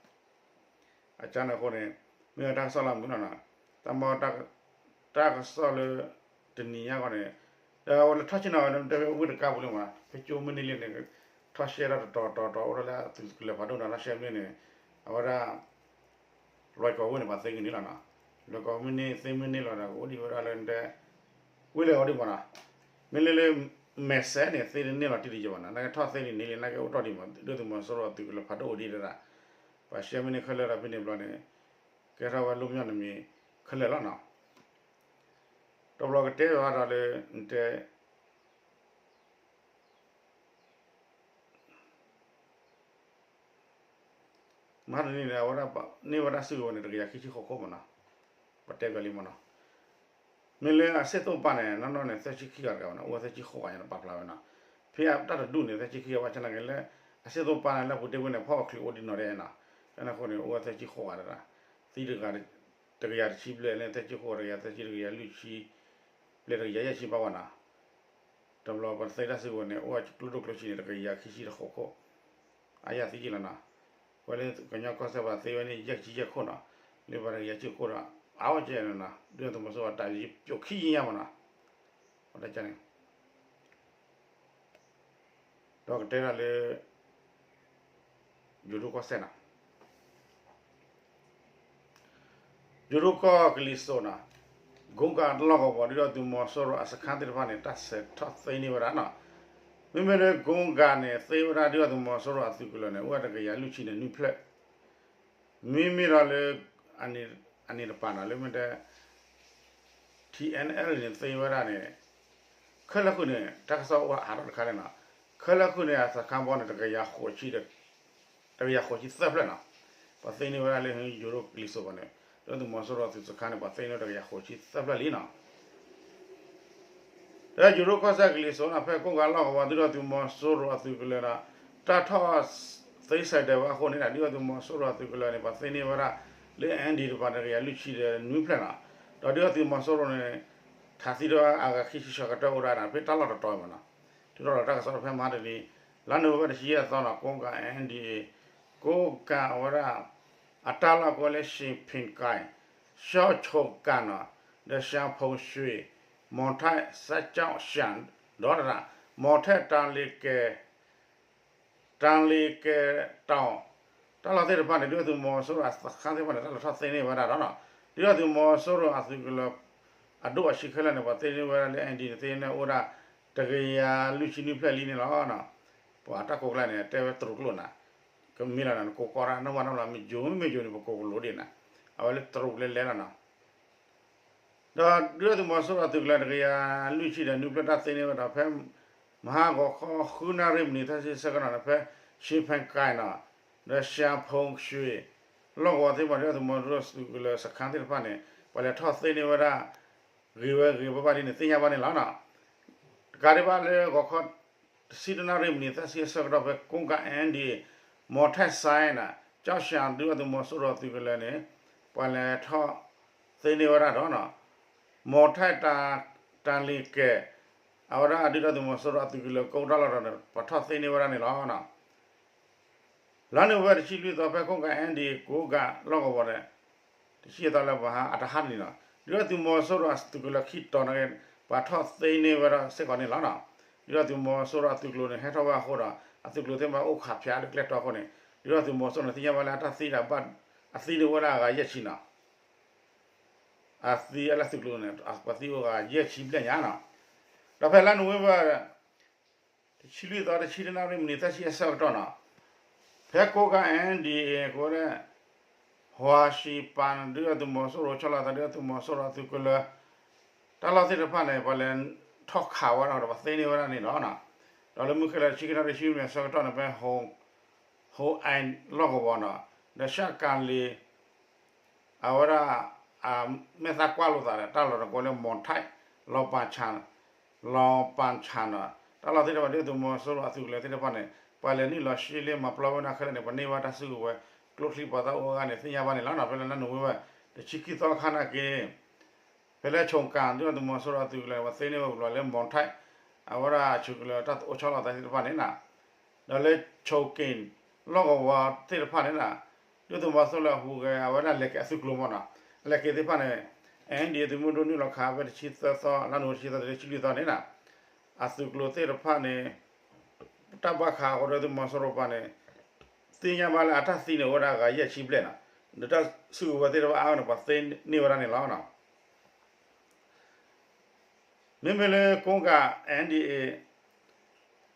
အကန့ၣ်အဃိန့ၣ် မ့ၢ်တၢ်ကစီၣ်လၢမုာ်နီၤနီၤ တၢ်မ့ၢ် တၢ်ကစီၣ်လၢ တနံၤညါဃီန့ၣ် ဒီးအဝဲလၢထီၣ်ဆ့ၣ်နီၤဝဲလၢတဲဝဲဝ့ၢ်တကါပူၤလံမးနီၤ ဖဲကၠိမုၢ်နံၤလံန့ၣ် ထီၣ်ရှဲတၢ်တတီၤတီၤတီၤ အိၣ်ဒၣ်လၢအသုးကလၢၤဖးဒိၣ်နီၤ ထီၣ်ရှဲမ့ၢ်န့ၣ် အဝဲဒၣ် လွဲၢ်ကီၢ်ဝ့ၢ်န့ၣ် ပှၤသ့ကန့ၣ်လီၤနီၤ လွဲၢ်ကီၢ်မ့ၢ်န့ၣ် သ့မ့ၢ်န့ၣ်လီၤဒီး ကအိၣ်ဒံးဝဲဒၣ်လၢတဲ ဝ့ၢ်လၢအီၤဒံးမးနီၤ မ့ၢ်လၢလၢ မဲာ်စဲန့ၣ် သ့တန့ၢ်လီၤတံၢ်တယဲၢ်ဘၣ်နီၤ နာ်က့ထီၣ်သ့ဒ်န့ၣ်လံ နာ်က့အိၣ်တ့ၢ်ဒံးမး ဒုၣ်ဒါသုးမီၤစိရိၤအသုးကလၢၤဖးဒိၣ်အိၣ်ဒံးဒၣ် ပှၤရှဲမ့ၢ်န့ၣ်ခဲလၢာ်ဒီးဖဲန့ၣ်ဘျီန့ၣ် ကဲထီၣ်ဝဲလၢပညီနမံၤခဲလၢာ်လီၤနီၤ တဘျီကတဲဘၣ်ဒီးလၢ နတဲ မဟါတနံၤန့ၣ် အဝဲဒၣ်န့ၢ်ဝဲဒၣ်စုကဝဲၤန့ၣ် တကယၤခံဆံဃိးခိၣ်မးနီၤ ပတဲဘၣ်လံမးနီၤ မ့ၢ်လၢအစ့ၢ်သိၣ်ပာ်န့ၣ် နီၢ်နီၢ်န့ၣ် သၢဆံခံဂၤတဂၤဘၣ်နီၤ အိၣ်ဝဲသၢဆံဃိးဂၤညါန့ၣ် ပာ်ဖျါဝဲနီၤ ဖဲအတၢ်တဒူၣ်န့ၣ် သၢဆံခံဂၤဘၣ်ဆၣ်နာ်က့လၢ အစ့ၢ်သိၣ်ပာ်န့ၣ် လၢအပူၤတ့ၢ်ဝဲန့ၣ် ဖီၣ်အချံးအိၣ်ဒံးနီၤဒဲးနီၤ ဖဲန့ၣ်အဃိန့ၣ် အိၣ်ဝဲသၢဆံဃိးဂၤတဂၤ သံတဂၤ တကယၤတဆံဘျဲၣ်န့ၣ် သၢဆံဃိးတဂၤ သၢဆံတဂၤ လွံၢ်ဆံ ဘျဲၣ်တကယၤယဲၢ်ဆံဘၣ်ဝဲနီၤ တဘျီပသ့တၢ်စုကဝဲၤန့ၣ် အိၣ်ဝဲကျိဒိၣ်ကျိဆံးန့ၣ် တကယၤခံဆံတဃိးခိၣ် အါယၤသံက့လီၤနီၤ ဝဲလၢကညီကီၢ်စဲၣ်ပှၤသ့ဝဲန့ၣ် ယဲၢ်ဆံယဲၢ်ခိၣ်နီၤ လၢပှၤတကယၤဆံခိၣ်ဒီး အါဝဲကဲနီၤ ဒုၣ်ဒါသုးမီၤစိရိၤတၢ်ယံၤပျိာ်ခံယံၤညါမးနီၤ ပတဲန့ၣ် ဒီးကတဲဒၣ်လၢ ယိၤဒိၣ်ကီၢ်စဲၣ်နီၤ ယိၤဒိၣ်ကီၢ်ကလံၤစိးနီၤ ကိကၤလီၢ်ကဝီၤ ဒုၣ်ဒါသုးမီၤစိရိၤအစခန်းသ့ၣ်တဖၣ်န့ၣ် တၢ်ဆဲးထီၣ်သ့န့ၢ်ဝဲဒၣ်နီၤ မ့မ့ၢ်လၢကိကၤန့ၣ် သ့ဝဲဒၣ်ဒုၣ်ဒါသုးမီၤစိရိၤအသုးကလၢၤန့ၣ် အိၣ်ဝဲတကယၤလွံၢ်ဆံန့ၣ်နွံဖျၢၣ် မ့မ့ၢ်ဒီးလၢ အန့ၣ်တပၤနီၤ လၢမ့ၢ်တဲ ထံၣ်အဲၣ်အဲၣ်န့ၣ် သ့ဝဲဒၣ်န့ၣ် ခဲလၢာ်ဃုာ်န့ၣ် တၢ်ကစီၣ်အိၣ်ဟးထီၣ်တခါန့ၣ်နီၤ ခဲလၢာ်ဃုာ်န့ၣ် အစခန်းဘီန့ၣ် တကယၤဃိးဆံ တကယၤဃိးဆံသၢဖျၢၣ်နီၤ ပှၤသ့န့ၢ်ဝဲဒၣ်လၢယိၤဒိၣ်ကလံၤစိးဘီန့ၣ် ဒုၣ်ဒါသုးမီၤစိရိၤအသုးစခန်းန့ၣ် ပှၤသ့န့ၢ်တကယၤဃိးဆံသၢဖျၢၣ်လံနီၤ လၢယိၤဒိၣ်ကီၢ်စဲၣ်ကလံၤစိးနီၤ ဖဲကိကၤလီၢ်ကဝီၤ ဒုၣ်ဒါသုးမီၤစိရိၤအသုးကလၢၤဒီး တၢ်ထီၣ်သ့စဲးဒၢးဝဲအဃိန့ၣ် ဒုၣ်ဒါသုးမီၤစိရိၤအသုးကလၢၤန့ၣ် ပှၤသ့န့ၢ်ဝဲဒၣ်လၢ အဲၣ်ဒံးတပၤန့ၣ် တကယၤလွံၢ်ဆံဒီးနွံဖျၢၣ်နီၤ ဒီးဒုၣ်ဒါသုးမီၤစိရိၤန့ၣ် ထးသံတၢ်အဂၤခံဆံဆၢကတီၢ်အိၣ်ဒၣ်ဒီး ဖဲတၢ်လီၢ်တတီၤမးနီၤ ထုးထီၣ်လီၤတၢ်ကစီၣ်ဖဲမဟါတနံၤ လါနိၣ်ဝ့ဘၢၣ်တဆံယဲၢ်သီနီၤ ကိကၤအဝဲဒၣ် ကိကၤအဝဲဒၣ် အတၢ်လီၢ်ကဝဲလၢ ရှ့ၣ်ဖ့ၣ်ကၣ် ရှီၣ်ဆိကၣ်နီၤ ဒီး ရှၣ်ဖိၣ်ရွှ့ၣ် မီၤထဲစၢကၠီၣ်ရှၣ် ဒီးတရၣ် မီၤထဲတၢ်လ့ၤကဲ တၢ်လ့ၤကဲတီၤ တၢ်လီၢ်သ့ၣ်တဖၣ်န့ၣ် ဒုၣ်ဒါသုးမီၤစိရိၤအစခန်းသ့ၣ်တဖၣ်န့ၣ် တၢ်လဲၤထီၣ်သ့န့ၢ်ဝဲဒၣ်ဒီးနီၤ ဒုၣ်ဒါသုးမီၤစိရိၤအသုးကလၢၤ အဒိၣ်အဆံးခဲလၢာ်န့ၣ် ပှၤသ့န့ၢ်ဝဲဒၣ်လၢ အဲၣ်ဒံးန့ၣ် သ့န့ၢ်အိၣ်ဒၣ် တကယၤလွံၢ်ဆံနွံဖျၢၣ်လံန့ၣ်လီၤ. ပှၤတၢ်ကိးကျါန့ၣ် တဲဝဲတရူးကျိာ်နၤ ကမ့ၢ်လီၤနၤ နကိးကီးတၢ် နဝဲနီတဘျီ မ့ၢ်ယိၤမ့ၢ်ယိၤန့ၣ် ပကိးကလိာ်ဒံးနၤ အဝဲလၢတရူးလၢလဲၤလီၤနီၤ ဒီးဒုၣ်ဒါသုးမီၤစိရိၤအသုးကလၢၤတကယၤလွံၢ်ဆံဒီးနွံဖျၢၣ်တၢ်သ့န့ၢ်ဝဲဒီး ဖဲမဟါဂီၤခီဃုနၣ်ရံၣ်မံးနံးသၢဆံဆၢကတီၢ်န့ၣ် ဖဲ ရှ့ၣ်ဖ့ၣ်ကၣ်နီၤ ဒီး ရှၣ်ဖိၣ်ရွှ့ၣ် လီၢ်ကဝီၤသ့ၣ်တဖၣ် ဒုၣ်ဒါသုးမီၤစိရိၤအသုးကလၢၤစခန်းသ့ၣ်တဖၣ်န့ၣ် ပှၤလဲၤထီၣ်သ့န့ၢ်ဝဲဒၣ် ဂ့ၤဝဲဂ့ၤဘၣ်ဘၣ်ဒ်န့ၣ် သ့ၣ်ညါဘၣ်န့ၣ်လီၤနီၤ. တကးဒံးဘၣ်လၢဂီၤခီ တဆံတနၣ်ရံၣ်မံးနံးသၢဆံအဆၢကတီၢ်ဖဲ ကိကၤ အဲၣ်ဒံး မီၤထဲစၢနီၤ ကၠီၣ်ရှၣ်ဒုၣ်ဒါသုးမီၤစိရိၤအသုးကလၢၤန့ၣ် ပှၤလဲၤထီၣ်သ့န့ၢ်ဝဲဒၣ်ဒီးနီၤ မီၤထဲတၢ်လ့ၤကဲ အဝဲဒၣ်ဒုၣ်ဒါသုးမီၤစိရိၤအသုးကလၢၤကိးတၢ်လီၢ်ဒီး ပှၤထီၣ်သ့န့ၢ်ဝဲဒၣ်န့ၣ်လီၤနီၤ. လါနိၣ်ဝ့ဘၢၣ်တဆံလွံၢ်သီဖဲ ကိကၤ အဲၣ်ဒံး ကိကၤလီၢ်ကဝီၤဒီး တဆံသီလၢပှၤဟးအတဟါတနံၤနီၤ ဒုၣ်ဒါသုးမီၤစိရိၤအသုးကလၢၤခံတီၤန့ၣ် ပှၤထီၣ်သ့န့ၢ်ဝဲဒၣ်စ့ၢ်ကီးန့ၣ်လီၤနီၤ. ဒုၣ်ဒါသုးမီၤစိရိၤအသုးကျိၤန့ၣ် ဟဲထီၣ်ဝဲအဃိဒီး အသုးကျိၤသ့ၣ်တဖၣ်အိၣ်ခးဖၠးလၢကျဲတီၤအဃိန့ၣ် ဒုၣ်ဒါသုးမီၤစိရိၤန့ၣ် သ့ၣ်ညါဘၣ်လၢအတၢ်သံဒီးဘၣ် အသံန့ၣ်အိၣ်ဝဲဒၣ်အဂၤယဲၢ်ဆံနီၤ အသံအလၢသုးကျိၤန့ၣ် ပှၤသံအိၣ်ဂၤယဲၢ်ဆံဘျဲၣ်ညါနီၤ. ဒီးဖဲလါနိၣ်ဝ့ဘၢၣ် တဆံလွံၢ်သီ တဆံတနၣ်ရံၣ်မံးနံးသၢဆံအဆၢကတီၢ်နီၤ ဖဲကိးကၤ အဲၣ်ဒံး ကိးဝဲဒၣ် ဟွၤရှံပၤ ဒုၣ်ဒါသုးမီၤစိရိၤ ဆီလီၤသးဒုၣ်ဒါသုးမီၤစိရိၤအသုးကလၢၤ တၢ်လီၢ်သ့ၣ်တဖၣ်န့ၣ် ပှၤလဲၤထီၣ်ခးဝဲဒၣ်ဒီး ပှၤသ့န့ၢ်ဝဲဒၣ်န့ၣ်လီၤ. ဒီးလၢမုၢ်ခဲလၢာ်တဆံခံနၣ်ရံၣ်ဆံမံးနံးအဆၢကတီၢ်န့ၣ် ဖဲ ဟိၣ်အဲၣ်လီၢ်ကဝီၤနီၤ ဒီးရှၣ်ကၤလ့ၤ အဝဲဒၣ် မဲာ်သၣ်ကွၢ်လိာ်သးဒီး တၢ်လီၢ်တကိးလၢ မွန်ထၢၣ် လီၤပၣ်ဆၣ် လီၤပၣ်ဆၣ်နီၤ တၢ်လီၢ်သ့ၣ်တဖၣ် ဒုၣ်ဒါသုးမီၤစိရိၤအသုးကလၢၤသ့ၣ်တဖၣ်န့ၣ် ပှၤလဲၤနုာ်လီၤရှဲလ့မၤပျီဝဲဒၣ်ခဲလၢာ်န့ၣ် ပှၤန့ၢ်ဘၣ်တၢ်စုကဝဲၤ ကျိချံပှၤသၣ်အိၣ်အဂၤန့ၣ် သ့ၣ်ညါဘၣ်န့ၣ်လီၤနီၤ. ဖဲလၢနၣ်နဝ့ဝဲ တဆံခံသီခါနာ်က့ ဖဲလၢဆိကၣ် ဒုၣ်ဒါသုးမီၤစိရိၤအသုးကလၢၤန့ၣ် ပှၤသ့န့ၢ်ဝဲပျီလၢ မွန်ထၢၣ် အဝဲဒၣ်အဆိကလၢၤတၢ်အိၣ်ဆီလီၤသးသ့ၣ်တဖၣ်န့ၣ်နီၤ ဒီးလၢဆိကၣ် လီၢ်ကဝီၤသ့ၣ်တဖၣ်န့ၣ်နီၤ ဒုၣ်ဒါသုးမီၤစိရိၤအဟူးဂဲၤ အဝဲဒၣ်လဲၤက့ၤအသုးကျိၤမ့ၢ်နီၤ လဲၤက့ၤသ့ၣ်တဖၣ်န့ၣ် အဲၣ်ဒံးအသုးမုၢ်ဒိၣ်နုာ်လီၤခးဖဲတဆံသၢသီ လါနိၣ်ဝ့ဘၢၣ်တဆံသၢသီ တဆံလွံၢ်သီန့ၣ်နီၤ အသုးကျိၤသ့ၣ်တဖၣ်န့ၣ် တၢ်ဘၣ်ခးအဃိဒီးသုးမီၤစိရိၤပှၤန့ၣ် သ့ၣ်ညါဘၣ်လၢအတၢ်သံန့ၣ်အိၣ်ဝဲဒၣ်ဂၤယဲၢ်ဆံဘျဲၣ်နီၤ ဒီးတၢ်စုကဝဲၤသ့ၣ်တဖၣ်အါန့ၣ် ပှၤသ့န့ၢ်ဝဲဒၣ်န့ၣ်လီၤနီၤ. မ့မ့ၢ်လၢကိးကး အဲၣ်ဒံးအ့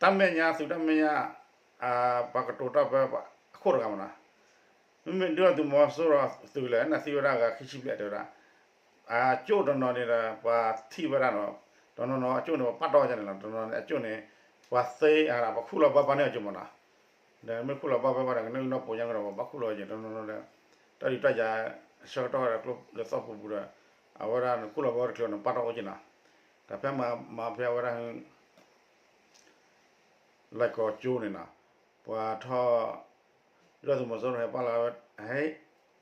တၢ်မဲာ်ညါသုးတၢ်မဲာ်ညါ ပှၤကတိၤတၢ်ဖဲအခိၣ်တဂၤမ့ၢ်နီၤ မ့မ့ၢ်ဒုၣ်ဒါသုးမီၤစိရိၤသုးကလၢၤ နသံဝဲဒၣ်ဂၤခံဆံဘျဲၣ်တဲဝဲဒၣ် အကၠိၣ်တနီၤန့ၣ်ဒီး ပှၤထံၣ်ဝဲဒၣ်နီၤ တနီၤနီၤအကၠိၣ်န့ၣ် ပှၤပာ်တီၢ်ဝဲဒၣ်န့ၣ်လီၤ တနီၤန့ၣ်အကၠိၣ်န့ၣ် ပှၤသ့ ပှၤခူၣ်လီၤဘၣ်ဘၣ်န့ၢ်အကၠိၣ်မ့ၢ်နီၤ ဒီးမ့ၢ်ခူၣ်လီၤဘၣ်ဘၣ်ဝဲဒၣ် ကနုာ်လီၤပိာ်ညါကဒီး ပှၤဘၣ်ခူၣ်လီၤက့ၤ တနီၤနီၤဒီး တၢ်ဒုးတၢ်ယၤ ဆၢကတီၢ်ဝဲဒၣ်ကျိလၢသီၣ်ပူၤပူၤဒီး အဝဲဒၣ်နခူၣ်လီၤဘၣ်ဝဲတချုးနပာ်တီၢ်အိၣ်က့ၤနီၤ တၢ်ဖဲမၤဖဲအဝဲဒၣ် လဲၤကီၤကၠိန့ၣ်နီၤ ပှၤထီၣ် ဒုၣ်ဒါသုးမီၤစိရိၤဟဲပာ်လီၤဝဲ ဟဲ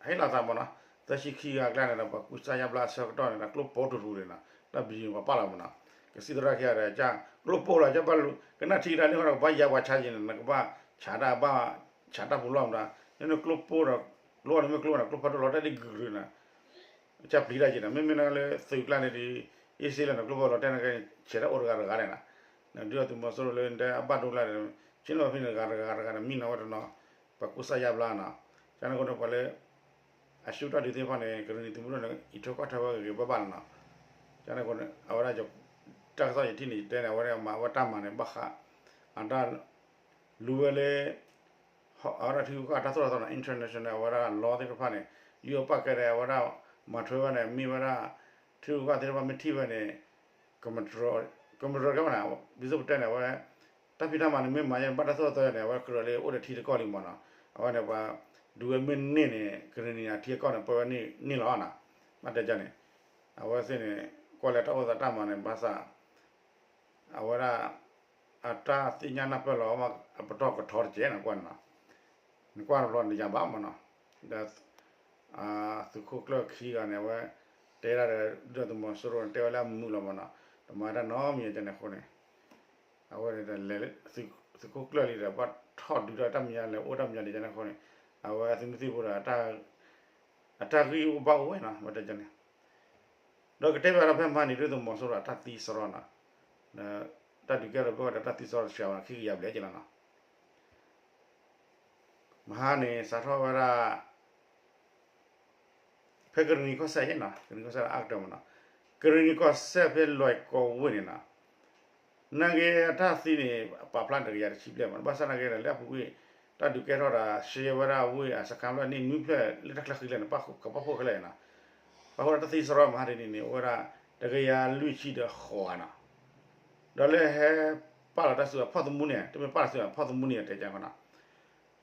လီၤသးမ့ၢ်နီၤ သၢဆံခံဂၤအကျါန့ၣ်ဒီး ပှၤကူစါယါဘျါအဆၢကတီၢ်န့ၣ်ဒီး ကျိပိာ်တူၤတူၤန့ၣ်နီၤ တၢ်ဘံၤန့ၣ်ပှၤပာ်လီၤမ့ၢ်နီၤ ကစံၣ်သရၣ်ခံဂၤဒီး ကၠၢ်ကျိပိာ်လီၤ ကၠၢ်ဘၣ်လူၤ ကနၣ်ထံကဒါလၢဃီဒီး ကဘၣ်ယါပှၤဆါယံၤန့ၣ် နကဘၣ်ဆးတၢ်ဘၣ် ဆးတၢ်ပူၤလီၢ်မ့ၢ်နီၤ နကျိပိာ်ဒီး ကျိန့ၣ်မ့ၢ်ကျိန့ၣ် ကျိဖးဒိၣ်လီၤတဲာ်လံဂုာ်ဂုာ်န့ၣ် ကၢ်ပျံၤတၢ်က့ၤနီၤ မ့မ့ၢ်လၢသုးကျါန့ၣ်ဒီး အ့စ့လၢနကျိဖးလီၤတဲာ်န့ၣ်က့ ဆဲးတၢ်အိၣ်တဂၤတဂၤန့ၣ်နီၤ ဒုၣ်ဒါသုးမီၤစိရိၤလၢတဲအဘၣ်ဒိကျါန့ၣ် ဆ့ၣ်နီၤဖဲန့ၣ်တဂၤတဂၤတဂၤန့ၣ် မံနီၤဝဲတနီၤ ပှၤကူစါယါဘျါနီၤ ကန့ၣ်အဃိန့ၣ် ပှၤလၢ အရှုံးတၢ်ဒုးသ့ၣ်တဖၣ်န့ၣ် ကရံၣ်နံၤသုးမုၢ်ဒိၣ်န့ၣ် အံးထွဲကွၢ်ထွဲဝဲဂ့ၤဂ့ၤဘၣ်ဘၣ်လီၤနီၤ ကန့ၣ်အဃိန့ၣ် အဝဲဒၣ် တၢ်ကစီၣ်ယထံၣ်န့ၣ် ယတဲန့ၣ် အဝဲဒၣ်မၤဝဲတၢ်မၤန့ၣ် ဘၣ်ဃး အတၢ် လူဝဲလၢ အဝဲဒၣ်ထံဂုၤကီၢ်ဂၤတၢ်သိၣ်တၢ်သီနီၤ international အဝဲဒၣ် law သ့ၣ်တဖၣ်န့ၣ် ယူၢ်အပၢ်ကဲဒီး အဝဲဒၣ် မၤထွဲဝဲန့ၣ် မ့ၢ်ဝဲဒၣ် ထံဂုၤကီၢ်ဂၤသ့ၣ်တဖၣ်မ့ၢ်ထံၣ်ဝဲန့ၣ် ကမတြီ ကမတြီကဲမနုၤ ဘံၣ်စၢပတဲန့ၣ် အဝဲ တၢ်ဖံးတၢ်မၤန့ၣ် မ့ၢ်မၤယဲန့ၣ် ဘၣ်တၢ်သိၣ်တၢ်သီန့ၣ် အဝဲကြၢးလၢအိၣ်ဒီးထံတကီၢ်လံမ့ၢ်နီၤ အဝဲန့ၣ်ပှၤ ဒုးဝဲမ့ၢ်န့ၢ်န့ၣ် ကရံၣ်နံၤအထံအကီၢ်န့ၣ် ပၢဝဲန့ၢ်လီၤနီၤ ဘၣ်တဲဒ်န့ၣ် အဝဲသ့ၣ်န့ၣ် ကွၢ်လၢတၢ်အိၣ်သးတၢ်မၤန့ၣ် ဘၣ်ဆၣ် အဝဲဒၣ် အတၢ်သ့ၣ်ညါနၢ်ပၢၢ်လီၤ အပတီၢ်ကထီတကဲးန့ၣ် ကွၢ်န့ၣ်နီၤ နကွၢ်တဘျီန့ၣ်ယၤဘၣ်မ့ၢ်နီၤ ဒီး သုးခိၣ်ကျၢၢ်ခံဂၤန့ၣ် အဝဲ တဲဒၣ်ဒီး ဒုၣ်ဒါသုးမီၤစိရိၤန့ၣ် တဲဝဲလၢအမုာ်လီၤမ့ၢ်နီၤ တမၤတၢ်နီတမံၤကန့ၣ်အဃိန့ၣ် အဝဲန့ၣ်ဒီးလဲၤ သုးခိၣ်ကျၢၢ်လံဒီး ဘၣ်ထီၣ်ဒုးတၢ်တၢ်မံၤညါလဲၤအိၣ်တၢ်မံၤညါဒ်န့ၣ်အဃိန့ၣ် အဝဲသုးမုၢ်သံၣ်ဘိဒီး အတၢ်ဂံၢ်အိၣ်ဘၣ်အိၣ်ဝဲနီၤ မ့ၢ်တဲန့ၣ် ဒီးကတဲဘၣ်ဒီးဖဲမဟါန့ၣ် ဒုၣ်ဒါသုးမီၤစိရိၤအတၢ်သံစရီနီၤ ဒီး တၢ်ဒုးကဲထီၣ်ဘၣ်ဝဲဒီးတၢ်သံစရီတဆှးဘၣ်နီၤ ခံကယၤဘျဲၣ်က့လီၤနီၤ မဟါန့ၣ် စးထီၣ်ဝဲဒၣ် ဖဲကရံၣ်နံၤကီၢ်စဲၣ်နီၤ ကရံၣ်နံၤကီၢ်စဲၣ်အါကတၢၢ်မ့ၢ်နီၤ ကရံၣ်နံၤကီၢ်စဲၣ်ဖဲလွဲၢ်ကီၢ်ဝ့ၢ်န့ၣ်နီၤ နာ်က့အတၢ်သံန့ၣ် ပာ်ဖျါတကယၤတဆံဘျဲၣ်မ့ၢ်နီၤ ဘၣ်ဆၣ်နာ်က့ဒီး လၢအပူၤကွံာ် တၢ်ဒုးကဲထီၣ်ဒီး ရှဲဝဲဒၣ်ဝ့ၢ်အစခါဖျၢၣ်န့ၣ် နွံဖျၢၣ်လၢတၢ်ချၢဃံလဲၣ်န့ၣ် ကဘၣ်ဖှိၣ်ခဲလၢာ်နီၤ ပာ်ဖှိၣ်ဒီးတၢ်သံစရီမဟါတနံၤန့ၣ် အိၣ်ဝဲဒၣ် တကယၤလွံၢ်ဆံဒီးဃိးဂၤနီၤ ဒီးလၢဟဲပာ်လီၤတၢ်စုကဝဲၤဖီၣ်သမူန့ၣ် တမ့ၢ်ပာ်လီၤစုကဝဲၤဖီၣ်သမူန့ၣ်တဲကနီၤ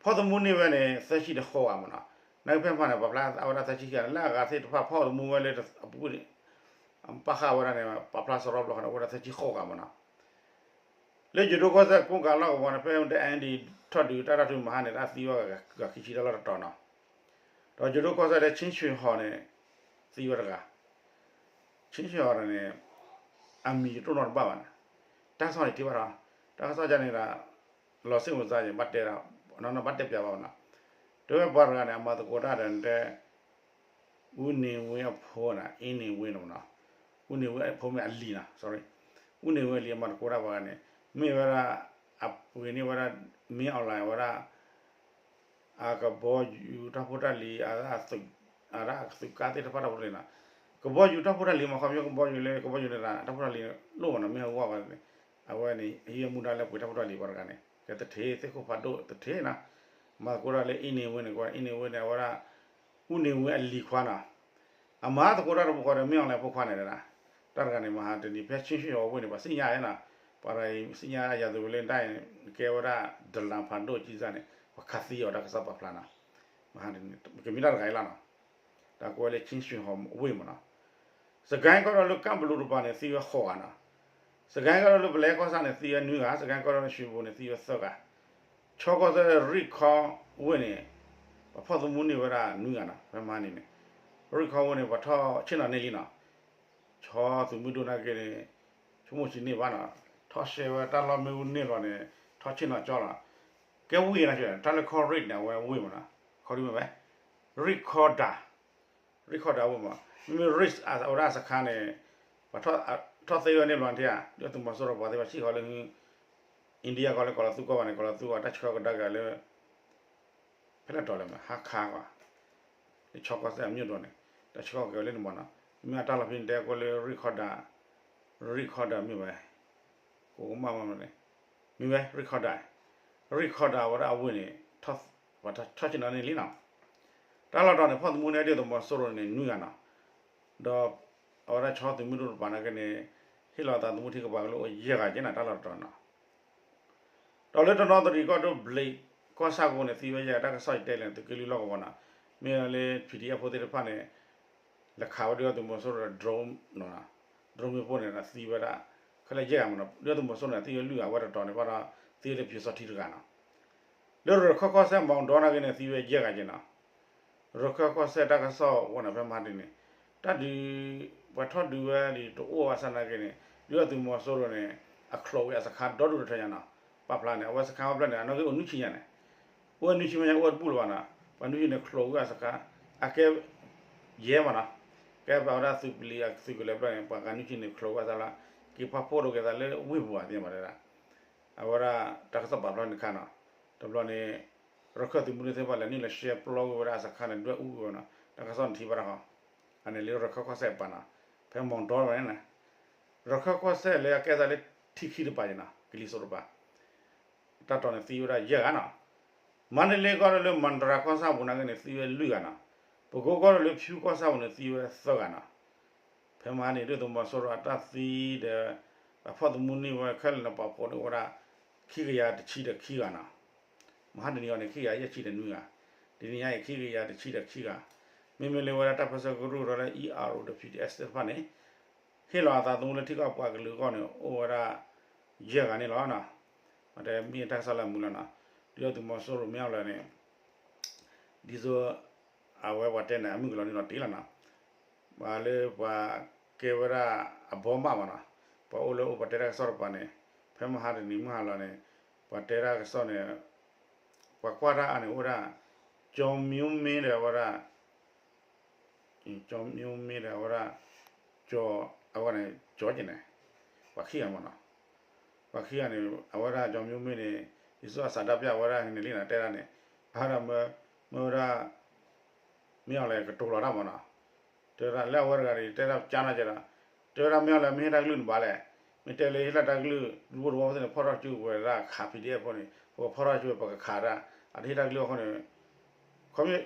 ဖီၣ်သမူန့ၢ်ဝဲန့ၣ် သၢဆံဒီးဃိးဂၤမ့ၢ်နီၤ နာ်က့ဖဲမဟါန့ၣ် ပာ်ဖျါအဝဲဒၣ်သၢဆံခံဂၤ လၢအဂၤသ့ၣ်တဖၣ်ဖီၣ်သမူဝဲလၢအပူၤကွံာ်န့ၣ် ပာ်ဃာ်ဝဲဒၣ်န့ၣ် ပာ်ဖျါစရီဘျီဃီန့ၣ် အိၣ်ဝဲဒၣ်သၢဆံဃိးဂၤမ့ၢ်နီၤ လၢယိၤဒိၣ်ကီၢ်စဲၣ်ကိးကးလီၢ်ကဝီၤန့ၣ် ဖဲမ့ၢ်တဲ အဲၣ်ဒံး ထီၣ်ဒုးတၢ်ရၢ်ထူမဟါန့ၣ် တၢ်သံဝဲဂၤခံဆံတၢ်လီၢ်တတီၤနီၤ ဒီးယိၤဒိၣ်ကီၢ်စဲၣ်လၢ ခၠ့ၣ်ဆွ့ၣ်ဟီၣ်န့ၣ် သံဝဲတဂၤ ခၠ့ၣ်ဆွ့ၣ်ဟီၣ်န့ၣ် အမံၤယတိၢ်နီၣ်တဘၣ်ဘၣ်န့ၣ် တၢ်ကစီၣ်န့ၣ်ထံၣ်ဘၣ်ဒီး တၢ်ကစီၣ်ဒ်န့ၣ်ဒီး လီၤစ့ၣ်မုာ်စါယဘၣ်တဲဒီး နီၢ်နီၢ်ဘၣ်တဲပၠးဘၣ်မ့ၢ်နီၤ တဲဝဲပှၤတဂၤန့ၣ် အမၤသကိးတၢ်ဒီးတဲ အူန့ၣ်ဝ့အဖိန့ၣ် အ့န့ၣ်ဝ့န့ၣ်မ့ၢ်နီၤ အူန့ၣ်ဝ့အဖိမ့ၢ်အလံၤနီၤ sorry အူန့ၣ်ဝ့အလံၤအမၤသကိးတၢ်ပှၤဂၤန့ၣ် မ့ၢ်ဝဲဒၣ် အပှ့ၤန့ၢ်ဝဲဒၣ် မင်းအောင်လှိုင် ဝဲဒၣ် အကဘီယူၤတၢ်ဖိတၢ်လံၤ အဒၣ်အသုးကါသ့ၣ်တဖၣ်တၢ်ဖိတၢ်လံၤနီၤ ကဘီယူၤတၢ်ဖိတၢ်လံၤမ့ၢ်ခီဖျိကဘီယူၤလၢကဘီယူၤန့ၣ် တၢ်ဖိတၢ်လံၤလိၣ်မ့ၢ်နီၤ မ့ၢ်ဟးဂီၤဝဲ အဝဲန့ၣ် ဟံးအမူဒါလၢပှ့ၤတၢ်ဖိတၢ်လံၤပှၤတဂၤန့ၣ် ကဲသထ့သ့ၣ်ခိၣ်ဖးဒိၣ်သထ့နီၤ မၤသကိးတၢ်လၢအ့န့ၣ်ဝ့န့ၣ် အ့န့ၣ်ဝ့န့ၣ် အဝဲဒၣ် အူန့ၣ်ဝ့အလံၤခွါနီၤ အမၤသကိးတၢ်တပူၤဃီဒီး မင်းအောင်လှိုင် အဖိခွါန့ၣ်ဒၣ် တၢ်တဂၤန့ၣ် မဟါတနံၤ ဖဲခၠ့ၣ်ဆွ့ၣ်ဟီၣ်ဝ့ၢ်န့ၣ် ပှၤသ့ၣ်ညါနီၤ ပှၤတဂၤအံၤသ့ၣ်ညါဒၣ်ယၤသ့ၣ်ဝဲလၢတၢ်အံၤ ကဲဝဲဒၣ် ဒလန်ဖးဒိၣ်ကံစၢ်န့ၣ် ပှၤခးသံအီၤတၢ်ကစီၣ်ပာ်ဖျါနီၤ မဟါတနံၤ ကမ့ၢ်တၢ်တဂၤအံၤလီၤနီၤ တၢ်ကိးဝဲလၢ ချင်းရွှေဟော် ဝ့ၢ်မ့ၢ်နီၤ, စကဲကီၢ်ဒီးလၢကၢ်ဘလူးတပၤန့ၣ် သံဝဲဃိးဂၤနီၤ, စကဲကီၢ်ဒီးလၢပလဲကီၢ်ဆၣ်န့ၣ် သံဝဲနွံဂၤ, စကဲကီၢ်ဒီးလၢရွှေဘိန့ၣ် သံဝဲသၢဂၤ, ဆီကီၢ်စဲၣ်ရ့ၣ်ခီဝ့ၢ်န့ၣ် ပှၤဖီၣ်သမူန့ၢ်ဝဲဒၣ်နွံဂၤနီၤ, ဖဲမဟါန့ၣ်န့ၣ် ရ့ၣ်ခီဝ့ၢ်န့ၣ် ပှၤထီၣ်ဆ့ၣ်နီၤန့ၢ်လံနီၤ, ဆီသုးမုၢ်ဒိၣ်နာ်က့န့ၣ် ဆိကမိၣ်ဆံးန့ၢ်ဘၣ်နီၤ, ထီၣ်ရှဲဝဲတၢ်လီၢ်မ့ၣ်အူန့ၢ်လီၤန့ၣ် ထီၣ်ဆ့ၣ်နီၤကၠီလီၤ, ကဲဝ့ၢ်နီၤ, တၢ်လၢခီၣ်ရ့ၣ်န့ၣ် အဝဲဝ့ၢ်မ့ၢ်နီၤ, ခီဒ်မ့ၢ်ဝဲ ရ့ၣ်ခီဒၣ်, ရ့ၣ်ခီဒၣ်ဝ့ၢ်မ့ၢ်, မ့မ့ၢ်ရ့ၣ်အဝဲဒၣ်စခါန့ၣ် ပှၤထီၣ်သ့ဝဲန့ၢ်ဘျီန့ၣ်ဧါ, ဒုၣ်ဒါသုးမီၤစိရိၤပှၤသ့ၣ်တဖၣ်ဆံၣ်ဃီလၢ India ကီၢ်လၢကီၢ်လီၤသူကီၢ်ဘၣ်န့ၣ် ကီၢ်လီၤသူကီၢ် တၢ်ဆှၢကဒါက့ၤလၢ ဖဲလဲၣ်တီၤလဲၣ်မ့ၢ် ဟါခါကွၢ်, လၢဆီကီၢ်စဲၣ်အမ့ၢ်ဒိၣ်န့ၣ် တၢ်ဆှၢက့ၤဝဲလၢန့ၣ်မ့ၢ်နီၤ, မ့ၢ်အတၢ်လီၢ်ဖဲန့ၣ် တဲကိးလၢရ့ၣ်ခီဒၣ်, ရ့ၣ်ခီဒၣ်မ့ၢ်ဝဲ, ကိးကမၣ်မ့ၢ်န့ၣ်, မ့ၢ်ဝဲရ့ၣ်ခီဒၣ်, ရ့ၣ်ခီဒၣ်ဝဲဒၣ်အဝ့ၢ်န့ၣ် ပှၤထီၣ်ဆ့ၣ်နီၤန့ၢ်လံနီၤ, တၢ်လီၢ်တီၤန့ၣ် ဖီၣ်သမူန့ၢ်ဒုၣ်ဒါသုးမီၤစိရိၤန့ၣ် နွံဂၤနီၤ, ဒီးအဝဲဒၣ်ဆီသုးမုၢ်ဒိၣ်တပၤနာ်က့န့ၣ် ဟ့ၣ်လီၤအသးသမူထံကပၤကလိယဲၢ်ဂၤက့နီၤ တၢ်လီၢ်တီၤနီၤ ဒီးလၢတနီသရံၣ်ကီၢ်ဒိၣ်ဘျံးကီၢ်ဆၣ်ကိးန့ၣ် သံဝဲယဲၢ်ဂၤ တၢ်ကစီၣ်ယတဲလဲၣ်န့ၣ် သုးက့လွံၢ်လီၢ်ကဝီၤနီၤ, မ့ၢ်လၢ P D F ဖိသ့ၣ်တဖၣ်န့ၣ် လဲၤခးဝဲဒုၣ်ဒါသုးမီၤစိရိၤဒီး drone နီၤ, drone မ့ၣ်ပိၢ်န့ၣ် သံဝဲဒၣ် ခဲလၢာ်ယဲၢ်ဂၤမ့ၢ်နီၤ, ဒုၣ်ဒါသုးမီၤစိရိၤန့ၣ် သံဝဲလွံၢ်ဂၤ အဝဲတတီၤန့ၣ်ဘၣ်ဒီး သံဝဲလၢပျူစောထီးတဂၤနီၤ, လၢရခၢၣ်ကီၢ်စဲၣ် မီၣ်ဒီနာ်က့န့ၣ် သံဝဲယဲၢ်ဂၤက့နီၤ ရခၢၣ်ကီၢ်စဲၣ်တၢ်ကစီၣ်အိၣ်န့ၣ် ဖဲမဟါတနံၤန့ၣ် တၢ်ဒုး ပှၤထီၣ်ဒုးဝဲဒ်တအိၣ်အဆၢနာ်က့န့ၣ် ဒုၣ်ဒါသုးမီၤစိရိၤန့ၣ် အချိးဝံၤအစခါဒီဒူၣ်တထၢညါနီၤ, ပာ်ဖျါန့ၣ် အဝဲစခါဝဲဖျၢၣ်န့ၣ် အနီၣ်ဂံၢ်အိၣ်နွံဆံညါန့ၣ်, အိၣ်ဝဲနွံဆံညါ အိၣ်ဝဲတဘူၣ်လၢၤဘၣ်နီၤ, ပှၤနွံဆံန့ၣ်ချိးဝံၤအစခါ အကဲ ယဲၢ်မ့ၢ်နီၤ, ကဲပှၤဝဲဒၣ်သုးပျံၤအသုးကလၢၤဖျၢၣ်န့ၣ် ပှၤဂၤနွံဆံန့ၣ် ချိးဝံၤအစခါလၢ က့ၤဖးဖှိၣ်ထီၣ်က့ၤသးလၢဝ့ၢ်ပူၤဘၣ်သ့ၣ်မးတဲဒၣ် အဝဲဒၣ်တၢ်ကစီၣ်ပာ်ဖျါန့ၣ်တခါနီၤ, တဘျီန့ၣ် ရခၢၣ်သုးမုၢ်ဒိၣ်သ့ၣ်တဖၣ်လဲၤနုာ်လီၤရှဲပျီကွံာ်ဝဲဒၣ်အစခါန့ၣ် ဒွဲၣ်အူကွံာ်ဝဲနီၤ, တၢ်ကစီၣ်န့ၣ်ထံၣ်ဘၣ်တၢ်ဃီ, အန့ၣ်လၢရခၢၣ်ကီၢ်စဲၣ်အပၤနီၤ, ဖဲမီၣ်ဒီဝဲန့ၣ် ရခၢၣ်ကီၢ်စဲၣ်လၢအကဲသးလၢထံခံတပၤန့ၣ်နီၤ ကလံၤစိးတပၤ တၢ်တီၤန့ၣ်သံဝဲဒၣ်ယဲၢ်ဂၤနီၤ, မါတလ့ကီၢ်ဒီးလၢမၤတရၤကီၢ်ဆၣ်ပူၤနာ်က့န့ၣ် သံဝဲလွံၢ်ဂၤနီၤ, ပကိကီၢ်ဒီးလၢဖၠူကီၢ်ဆၣ်ပူၤန့ၣ် သံဝဲသၢဂၤနီၤ, ဖဲမဟါန့ၣ် ဒုၣ်ဒါသုးမီၤစိရိၤအတၢ်သံဒီး အဖီၣ်သမူန့ၢ်ဝဲခဲလၢာ်န့ၣ် ပာ်ဖှိၣ်န့ၢ်ဝဲဒၣ် ခံကယၤတဆံဒီးခံဂၤနီၤ, မဟါတနံၤအံၤန့ၣ် ခံကယၤယဲၢ်ဆံဒီးနွံဂၤ, တနံၤညါအံၤ ခံကယၤတဆံဒီးခံဂၤ, မ့မ့ၢ်လၢဝဲဒၣ်တၢ်ပၢဆှၢကရူၢ်ဒီးလၢ E R O ဒီး P D S သ့ၣ်တဖၣ်န့ၣ် ဟ့ၣ်လီၤအသးသမူလၢထံကီၢ်ပှၤကလုာ်အဂီၢ်န့ၣ် အိၣ်ဝဲဒၣ် ယဲၢ်ဂၤန့ၣ်လီၤ. မ့ၢ်တၢ်ကစီၣ်လၢအမုာ်လီၤနီၤ. ဒုၣ်ဒါသုးမီၤစိရိၤမ့ၢ်အီၤလၢန့ၣ် ဒ်သိး အဝဲပှၤတဲန့ၣ် အမုၢ်ကလီၤန့ၣ်လီၤတံၢ်လီၤနီၤ. ပှၤလၢပှၤကဲဝဲဒၣ်အဘီမးမးနီၤ. ပှၤအိၣ်လၢအိၣ်ပှၤတဲတၢ်ကစီၣ်တပၤန့ၣ် ဖဲမဟါတနံၤမုၢ်ဟါလီၤန့ၣ် ပှၤတဲတၢ်ကစီၣ်န့ၣ် ပှၤကွၢ်တၢ်အါန့ၣ်အိၣ်ဝဲဒၣ် ကၠီၤမၠိမ့ၢ်ဒီးဝဲဒၣ် ကၠီၤမၠိမ့ၢ်ဒီးအဝဲဒၣ် ကၠီၤ အဝဲန့ၣ် ကၠီၤက့ၤန့ၣ် ပှၤခံဂၤမးနီၤ. ပှၤခံဂၤန့ၣ် အဝဲဒၣ်ကၠီၤမၠိမ့ၢ်န့ၣ် ယဆိကမိၣ်အစးဒၣ်ပျၢ်ဝဲဒၣ်န့ၣ်လံနီၤ တဲဒၣ်န့ၣ် အဝဲဒၣ်မၢ မၢဝဲဒၣ် မ့ၢ်အီၤလဲၣ်ကတိၤလီၤတၢ်မးနီၤ. တဲဝဲဒၣ်လၢအဝဲတဂၤန့ၣ် တဲဒၣ်ကၠါနီၤကဲဒီး တဲဝဲဒၣ်မ့ၢ်အီၤလဲၣ်မ့ၢ်ဟ့ၣ်တၢ်ကလုၢ်တဘိတဘိဖဲန့ၣ် ဖီၣ်ထီၣ်စုကဝဲၤဒၣ်ခး P D F ဖိန့ၣ် ပကဖီၣ်ထီၣ်စုဝဲၤ ပကခးဒၣ် အတဟ့ၣ်တၢ်ကလုၢ်အဃိန့ၣ် ခီ ဖီၣ်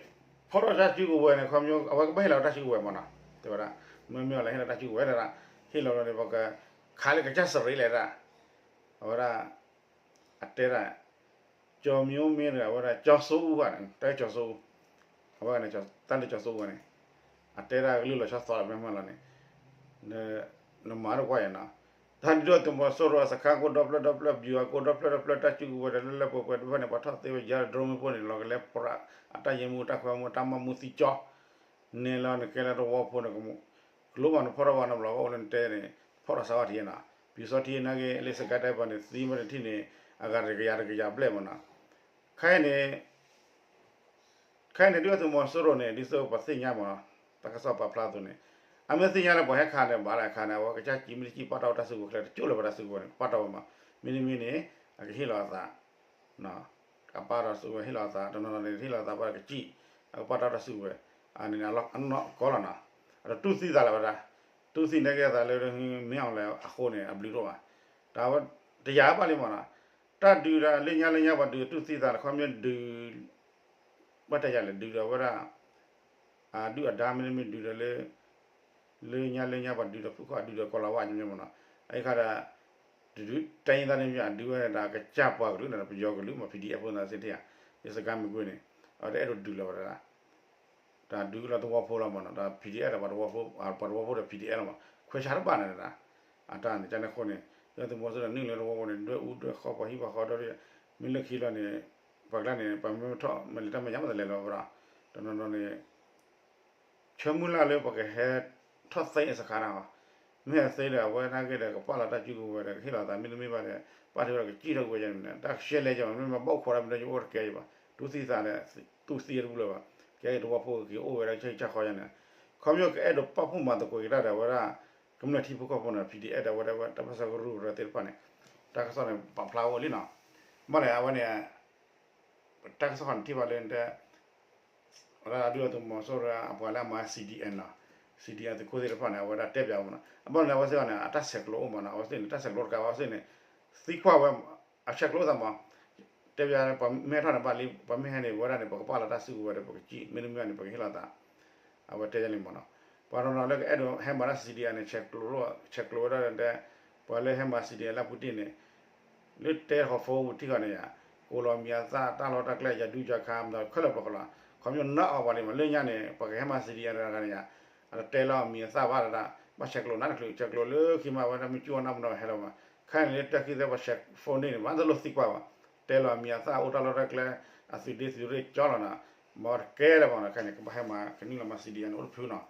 ထီၣ်တၢ်စုကဝဲၤန့ၣ် ခီ အဝဲကဘၣ်ဟ့ၣ်လီၤတၢ်စုကဝဲၤမးနီၤ တဲဝဲဒၣ် မ့မ့ၢ်အီၤလဲၣ်ဟ့ၣ်လီၤတၢ်စုကဝဲၤဒၣ် ဟ့ၣ်လီၤလီၤန့ၣ် ပကခးလၢကစၢ်စရ့လဲၣ်ဒၣ် အဝဲဒၣ် အတဲဒၣ် ကၠီၤမၠိမ့ၢ်ဒီး အဝဲဒၣ်ကၠီၤစိအူဘၣ်န့ၣ် တၢ်ကၠီၤစိအူ အဝဲန့ၣ် တၢ်လၢကၠီၤစိအူဘၣ်န့ၣ် အတဲဒၣ်ကလုၢ်လီၤဆီသီလီၤမ့ၢ်မးလီၤန့ၣ် နမၤတကွၢ်ယၤနီၤ တၢ်ဒုးဒိၣ်သုးမီၤစိရိၤအစခါကိးဒီဖျၢၣ်ဒီဖျၢၣ် ဗျူဟာကိးဒီဖျၢၣ်ဒီဖျၢၣ် တၢ်စုကဝဲၤဒီးလၢလၢပှဲၤပှဲၤတဖၣ်န့ၣ် ပှၤထီၣ်သ့ဝဲယါဒီး drone မ့ၣ်ပိၢ်န့ၣ် လီၤကလဲပြး အတၢ်ယဲမူတၢ်ခွဲမူတၢ်မၤမူသံကၠီ နဲလီၤနကဲလၢတဝီဖိန့ၣ် ကလိဘၣ်နဖီၣ်ထီၣ်ဘၣ်နဘျီကအိၣ်လၢနတဲန့ၣ် ဖီၣ်ထီၣ်စးဝါထံးနီၤ ပျူစောထီးနာ်က့ လၢစကဲတဲပှၤန့ၣ် သံမ့ၢ်တထံၣ်န့ၣ် အဂၤတကယၤတကယၤဘျဲၣ်မးနီၤ ခဲအံၤန့ၣ် ခဲအံၤန့ၣ် ဒုၣ်ဒါသုးမီၤစိရိၤန့ၣ် ဒ်သိးပှၤသ့ၣ်ညါမးနီၤ တၢ်ကစီၣ်ပာ်ဖျါအသိးန့ၣ် အမ့ၢ်သ့ၣ်ညါလၢပှၤဟဲခးန့ၣ် ဘၣ်လၢအခါန့ၣ် အဝဲကစၢ်ကံမ့ၢ်တကံၢ် ပာ်တၢ်ဝဲတၢ်စုကဝဲၤချဲ တကၠိလၢၤဘၣ်တၢ်စုကဝဲၤန့ၣ် ပာ်တၢ်ဝဲမး မ့တမ့ၢ်န့ၣ် အကဟ့ၣ်လီၤအသး အပာ်တၢ်စုကဝဲၤဟ့ၣ်လီၤအသး တနီၤနီၤန့ၣ် ဟ့ၣ်လီၤအသးဘၣ်ဒီးကစံၣ် အကပာ်တၢ်တၢ်စုကဝဲၤ အန့ၣ်အနီၢ်ကီၢ်လီၤနီၤ အတတူၢ်သံသးလၢၤဝဲဒၣ် တူၢ်သံန့ၢ်က့ၤအသးလၢမ့ၢ်အီၤလဲၣ်အဃိန့ၣ် အဘျုးဒိၣ်ဘၣ် တၢ်ဝဲ တယာ်ဘၣ်လံမးနီၤ တၢ်ဒုးဒီးလၢညါလၢညါ ပှၤဒုးတူၢ်သံသး ခီမ့ၢ်ဒုး ဘၣ်တယာ်လဲၣ် ဒုးဒီးဝဲဒၣ် အဒုၣ်အဒါမ့တမ့ၢ်ဒုးဒီးလၢ လၢညါလၢညါပှၤဒုးဒီးဖုၣ်ခီၣ် အဒုးဒီးကီၤလၤဝါညီညီမးနီၤ အအံၤခါဒီး တဒုးတၢ်ယံသးန့ၣ် အဒုးဝဲဒၣ်ကစၢ်ပှၤကလုာ်န့ၣ် ပယီၤကလုာ်မး P D F ဖိသ့ၣ်ဧါ ယစကါမ့ၢ်ကွံာ်န့ၣ် အဝဲတအဲၣ်ဒိးဒုးလၢၤဝဲဒၣ် တၢ်ဒုးလၢသဝီဖိလီၤမးနီၤ, တၢ် P D F ဒီးပှၤသဝီဖိ ပှၤသဝီဖိဒီး P D F လီၤမး, ခွဲးဆါတဘၣ်န့ၣ်ဒၣ်, အတၢ်န့ၣ် ကန့ၣ်အဃိန့ၣ် ဒုၣ်ဒါသုးမီၤစိရိၤန့ၣ် နုာ်လီၤသဝီဖိန့ၣ် ဒွဲၣ်အူဒွဲၣ်ဃီ ပှၤဟံၣ်ပှၤဃီဒီး မ့ၢ်လၢခံလီၤန့ၣ် ပှၤကျါန့ၣ် ပှၤမ့ၢ်ထီၣ်မ့ၢ်လံတၢ်မဲာ်ညါမးတလဲၤလီၤဝဲဒီး တနီၤနီၤန့ၣ် ဆၢမုၢ်လၢ်လၢပကဟဲထီၣ်သ့အစခါတၢ်အီၤ, မ့ၢ်ဟဲသ့ဒီး အဝဲနာ်က့ဒီး ကပာ်လီၤတၢ်စုကဝဲၤဒီး ကဟ့ၣ်လီၤသးမ့တမ့ၢ်ဘၣ်ဒီး ပာ်ထီၣ်ဝဲဒီးကစံၣ်ထီၣ်ကွံာ်ဝဲဒၣ်န့ၣ် တၢ်ကဆှဲလဲကမး မ့ၢ်မၤဘၣ်အိၣ်ခိးတၢ်မ့ၢ်ဒီး ယအိၣ်တကဲယဘၣ် တူၢ်သံသးဒီး တူၢ်သံတပူၤလၢၤဘၣ်, ကဲသဝီဖိက့ၤအိၣ်ဝဲဒၣ်ကစၢ်ခီယါန့ၣ်, ခီဖျိကအဲၣ်ဒိးပာ်ဖှိၣ်မၤသကိးက့ၤတၢ်ဒီး အဝဲဒၣ် ကမျၢၢ်ထံဖိကီၢ်ဖိန့ၣ် P D F ဒီး ဝဲဒၣ်တၢ်ပၢဆှၢကရူၢ်ကရၢသ့ၣ်တဖၣ်န့ၣ် တၢ်ကစီၣ်န့ၣ် ပာ်ဖျါဝဲလံနီၤ, ဘၣ်လဲၣ် အဝဲန့ၣ် တၢ်ကစီၣ်ခီန့ၣ်ထံၣ်ဘၣ်လၢ ဝဲဒၣ်ဒုၣ်ဒါသုးမီၤစိရိၤအပှၤလၢအမၤ C D N နီၤ, C D N သုးခိၣ်သ့ၣ်တဖၣ်န့ၣ် အဝဲဒၣ်တဲပၠးဝဲနီၤ, အဘၣ်န့ၣ် အဝဲသ့ၣ်အီၤန့ၣ် အတၢ်ဆဲးကျိးအိၣ်မးနီၤ, အဝဲသ့ၣ်န့ၣ် တၢ်ဆဲးကျိးတကးဘၣ် အဝဲသ့ၣ်န့ၣ် သံကွၢ်ဝဲ အဆဲးကျိးသးမး, တဲပၠး ပှၤမ့ၢ်ဟဲထီၣ်န့ၣ် ဘၣ်လံ ပှၤမ့ၢ်ဟဲန့ၣ် ဝဲဒၣ်န့ၣ် ပကပာ်လီၤတၢ်စုကဝဲၤဒီး ပကစံၣ် မ့တမ့ၢ်န့ၣ် ပကဟ့ၣ်လီၤသး အဝဲတဲယၤန့ၣ်မးနီၤ, ပှၤတနီၤလၢကအဲၣ်ဒိးဟဲမၤတၢ် C D N န့ၣ် ဆဲးကျိးဝဲဒၣ်တဲ, ပှၤလၢဟဲမၤ C D N လၢပူၤတ့ၢ်န့ၣ် လၢတဲဃီၤ phone ပူၤထံၣ်ဃီန့ၣ်ယါ, ကိးလီၤမံၤအသၣ် တၢ်လီၢ်တၢ်ကျဲ ယၤဒူယၤခါ မၤဒီးခဲလၢာ်ပှၤကလီၤ, ခီဖျိနၢ်အီၤပှၤလံမး လၢညါန့ၣ် ပှၤကဟဲမၤ C D N တဂၤန့ၣ်ယါ, အတတဲလီၤမံၤအသၣ်ဘၣ်တဒၣ်, ဘၣ်ဆဲးကျိးနၤတချုး ဆဲးကျိးလၢခံမး အဝဲဒၣ်မ့ၢ်ကၠူအီၣ်နၢ်မူနီၤဟဲလီၤမး, ခဲအံၤန့ၣ်လၢတၢ်ခံသ့ပှၤဆဲး phone န့ၣ်န့ၣ် မၤတလိၣ်သံကွၢ်ဘၣ်, တဲလီၤမံၤအသၣ် အိၣ်တၢ်လီၢ်တၢ်ကျဲ အသုးဒ့သုးရ့ၣ်ကၠီလီၤနီၤ, မ့ၢ်တကဲလၢၤဘၣ်နီၤ, ခဲအံၤန့ၣ် ကဘၣ်ဟဲမၤ ကနုာ်လီၤမၤ C D N န့ၣ် အိၣ်တဖုနီၤ,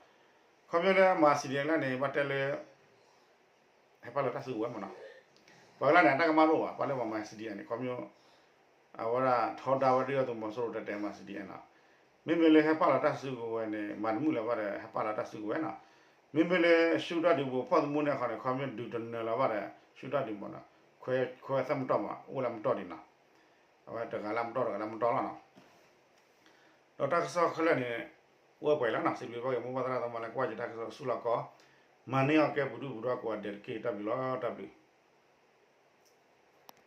ခီဖျိလၢမၤ C D N လၢန့ၣ် ဘၣ်တဲလၢ ဟဲပာ်လီၤတၢ်စုကဝဲၤမးနီၤ, ပှၤကလၢန့ၣ် တၢ်ကမၣ်တအိၣ်ဘၣ် ပှၤလၢပှၤမၤ C D N န့ၣ် ခီဖျိ အဝဲဒၣ်ထီဒါဝဲဒၣ်ဒုၣ်ဒါသုးမီၤစိရိၤတဲတဲမၤ C D N နီၤ, မ့မ့ၢ်လၢဟဲပာ်လီၤတၢ်စုကဝဲၤန့ၣ် မၤတမုာ်လၢၤဘၣ်ဒီး ဟဲပာ်လီၤတၢ်စုကဝဲၤနီၤ, မ့မ့ၢ်လၢဆူၣ်တၢ်ဒုးပူၤဖီၣ်သမူန့ၣ်အခီန့ၣ် ခီဖျိဒုးတနၢၤလၢၤဘၣ်ဒီး ဆူၣ်တၢ်ဒုးမးနီၤ, ခွဲးခွဲးသၣ်မတီၢ်မး အိၣ်လၢမတီၢ်ဒံးနီၤ, အဝဲတဂၤလၢမတီၢ်တဂၤလၢမတီၢ်လီၤနီၤ ဒီးတၢ်ကစီၣ်ခဲလၢာ်န့ၣ် အိၣ်ဝဲပှဲၤလီၤနီၤ, စံးဘျုးဘၣ်က့ၤမိၢ်ပၢ်သရၣ်သမါလၢကွၢ်ယတၢ်ကစီၣ်ဆူလီၢ်ကီၢ်, မၤန့ၢ်အီၤကဲပူၤဒုၣ်ပူၤဒီးကိးဂၤဒဲးတက့ၢ်, တၢ်ဘျုးလီၤ တၢ်ဘျုး.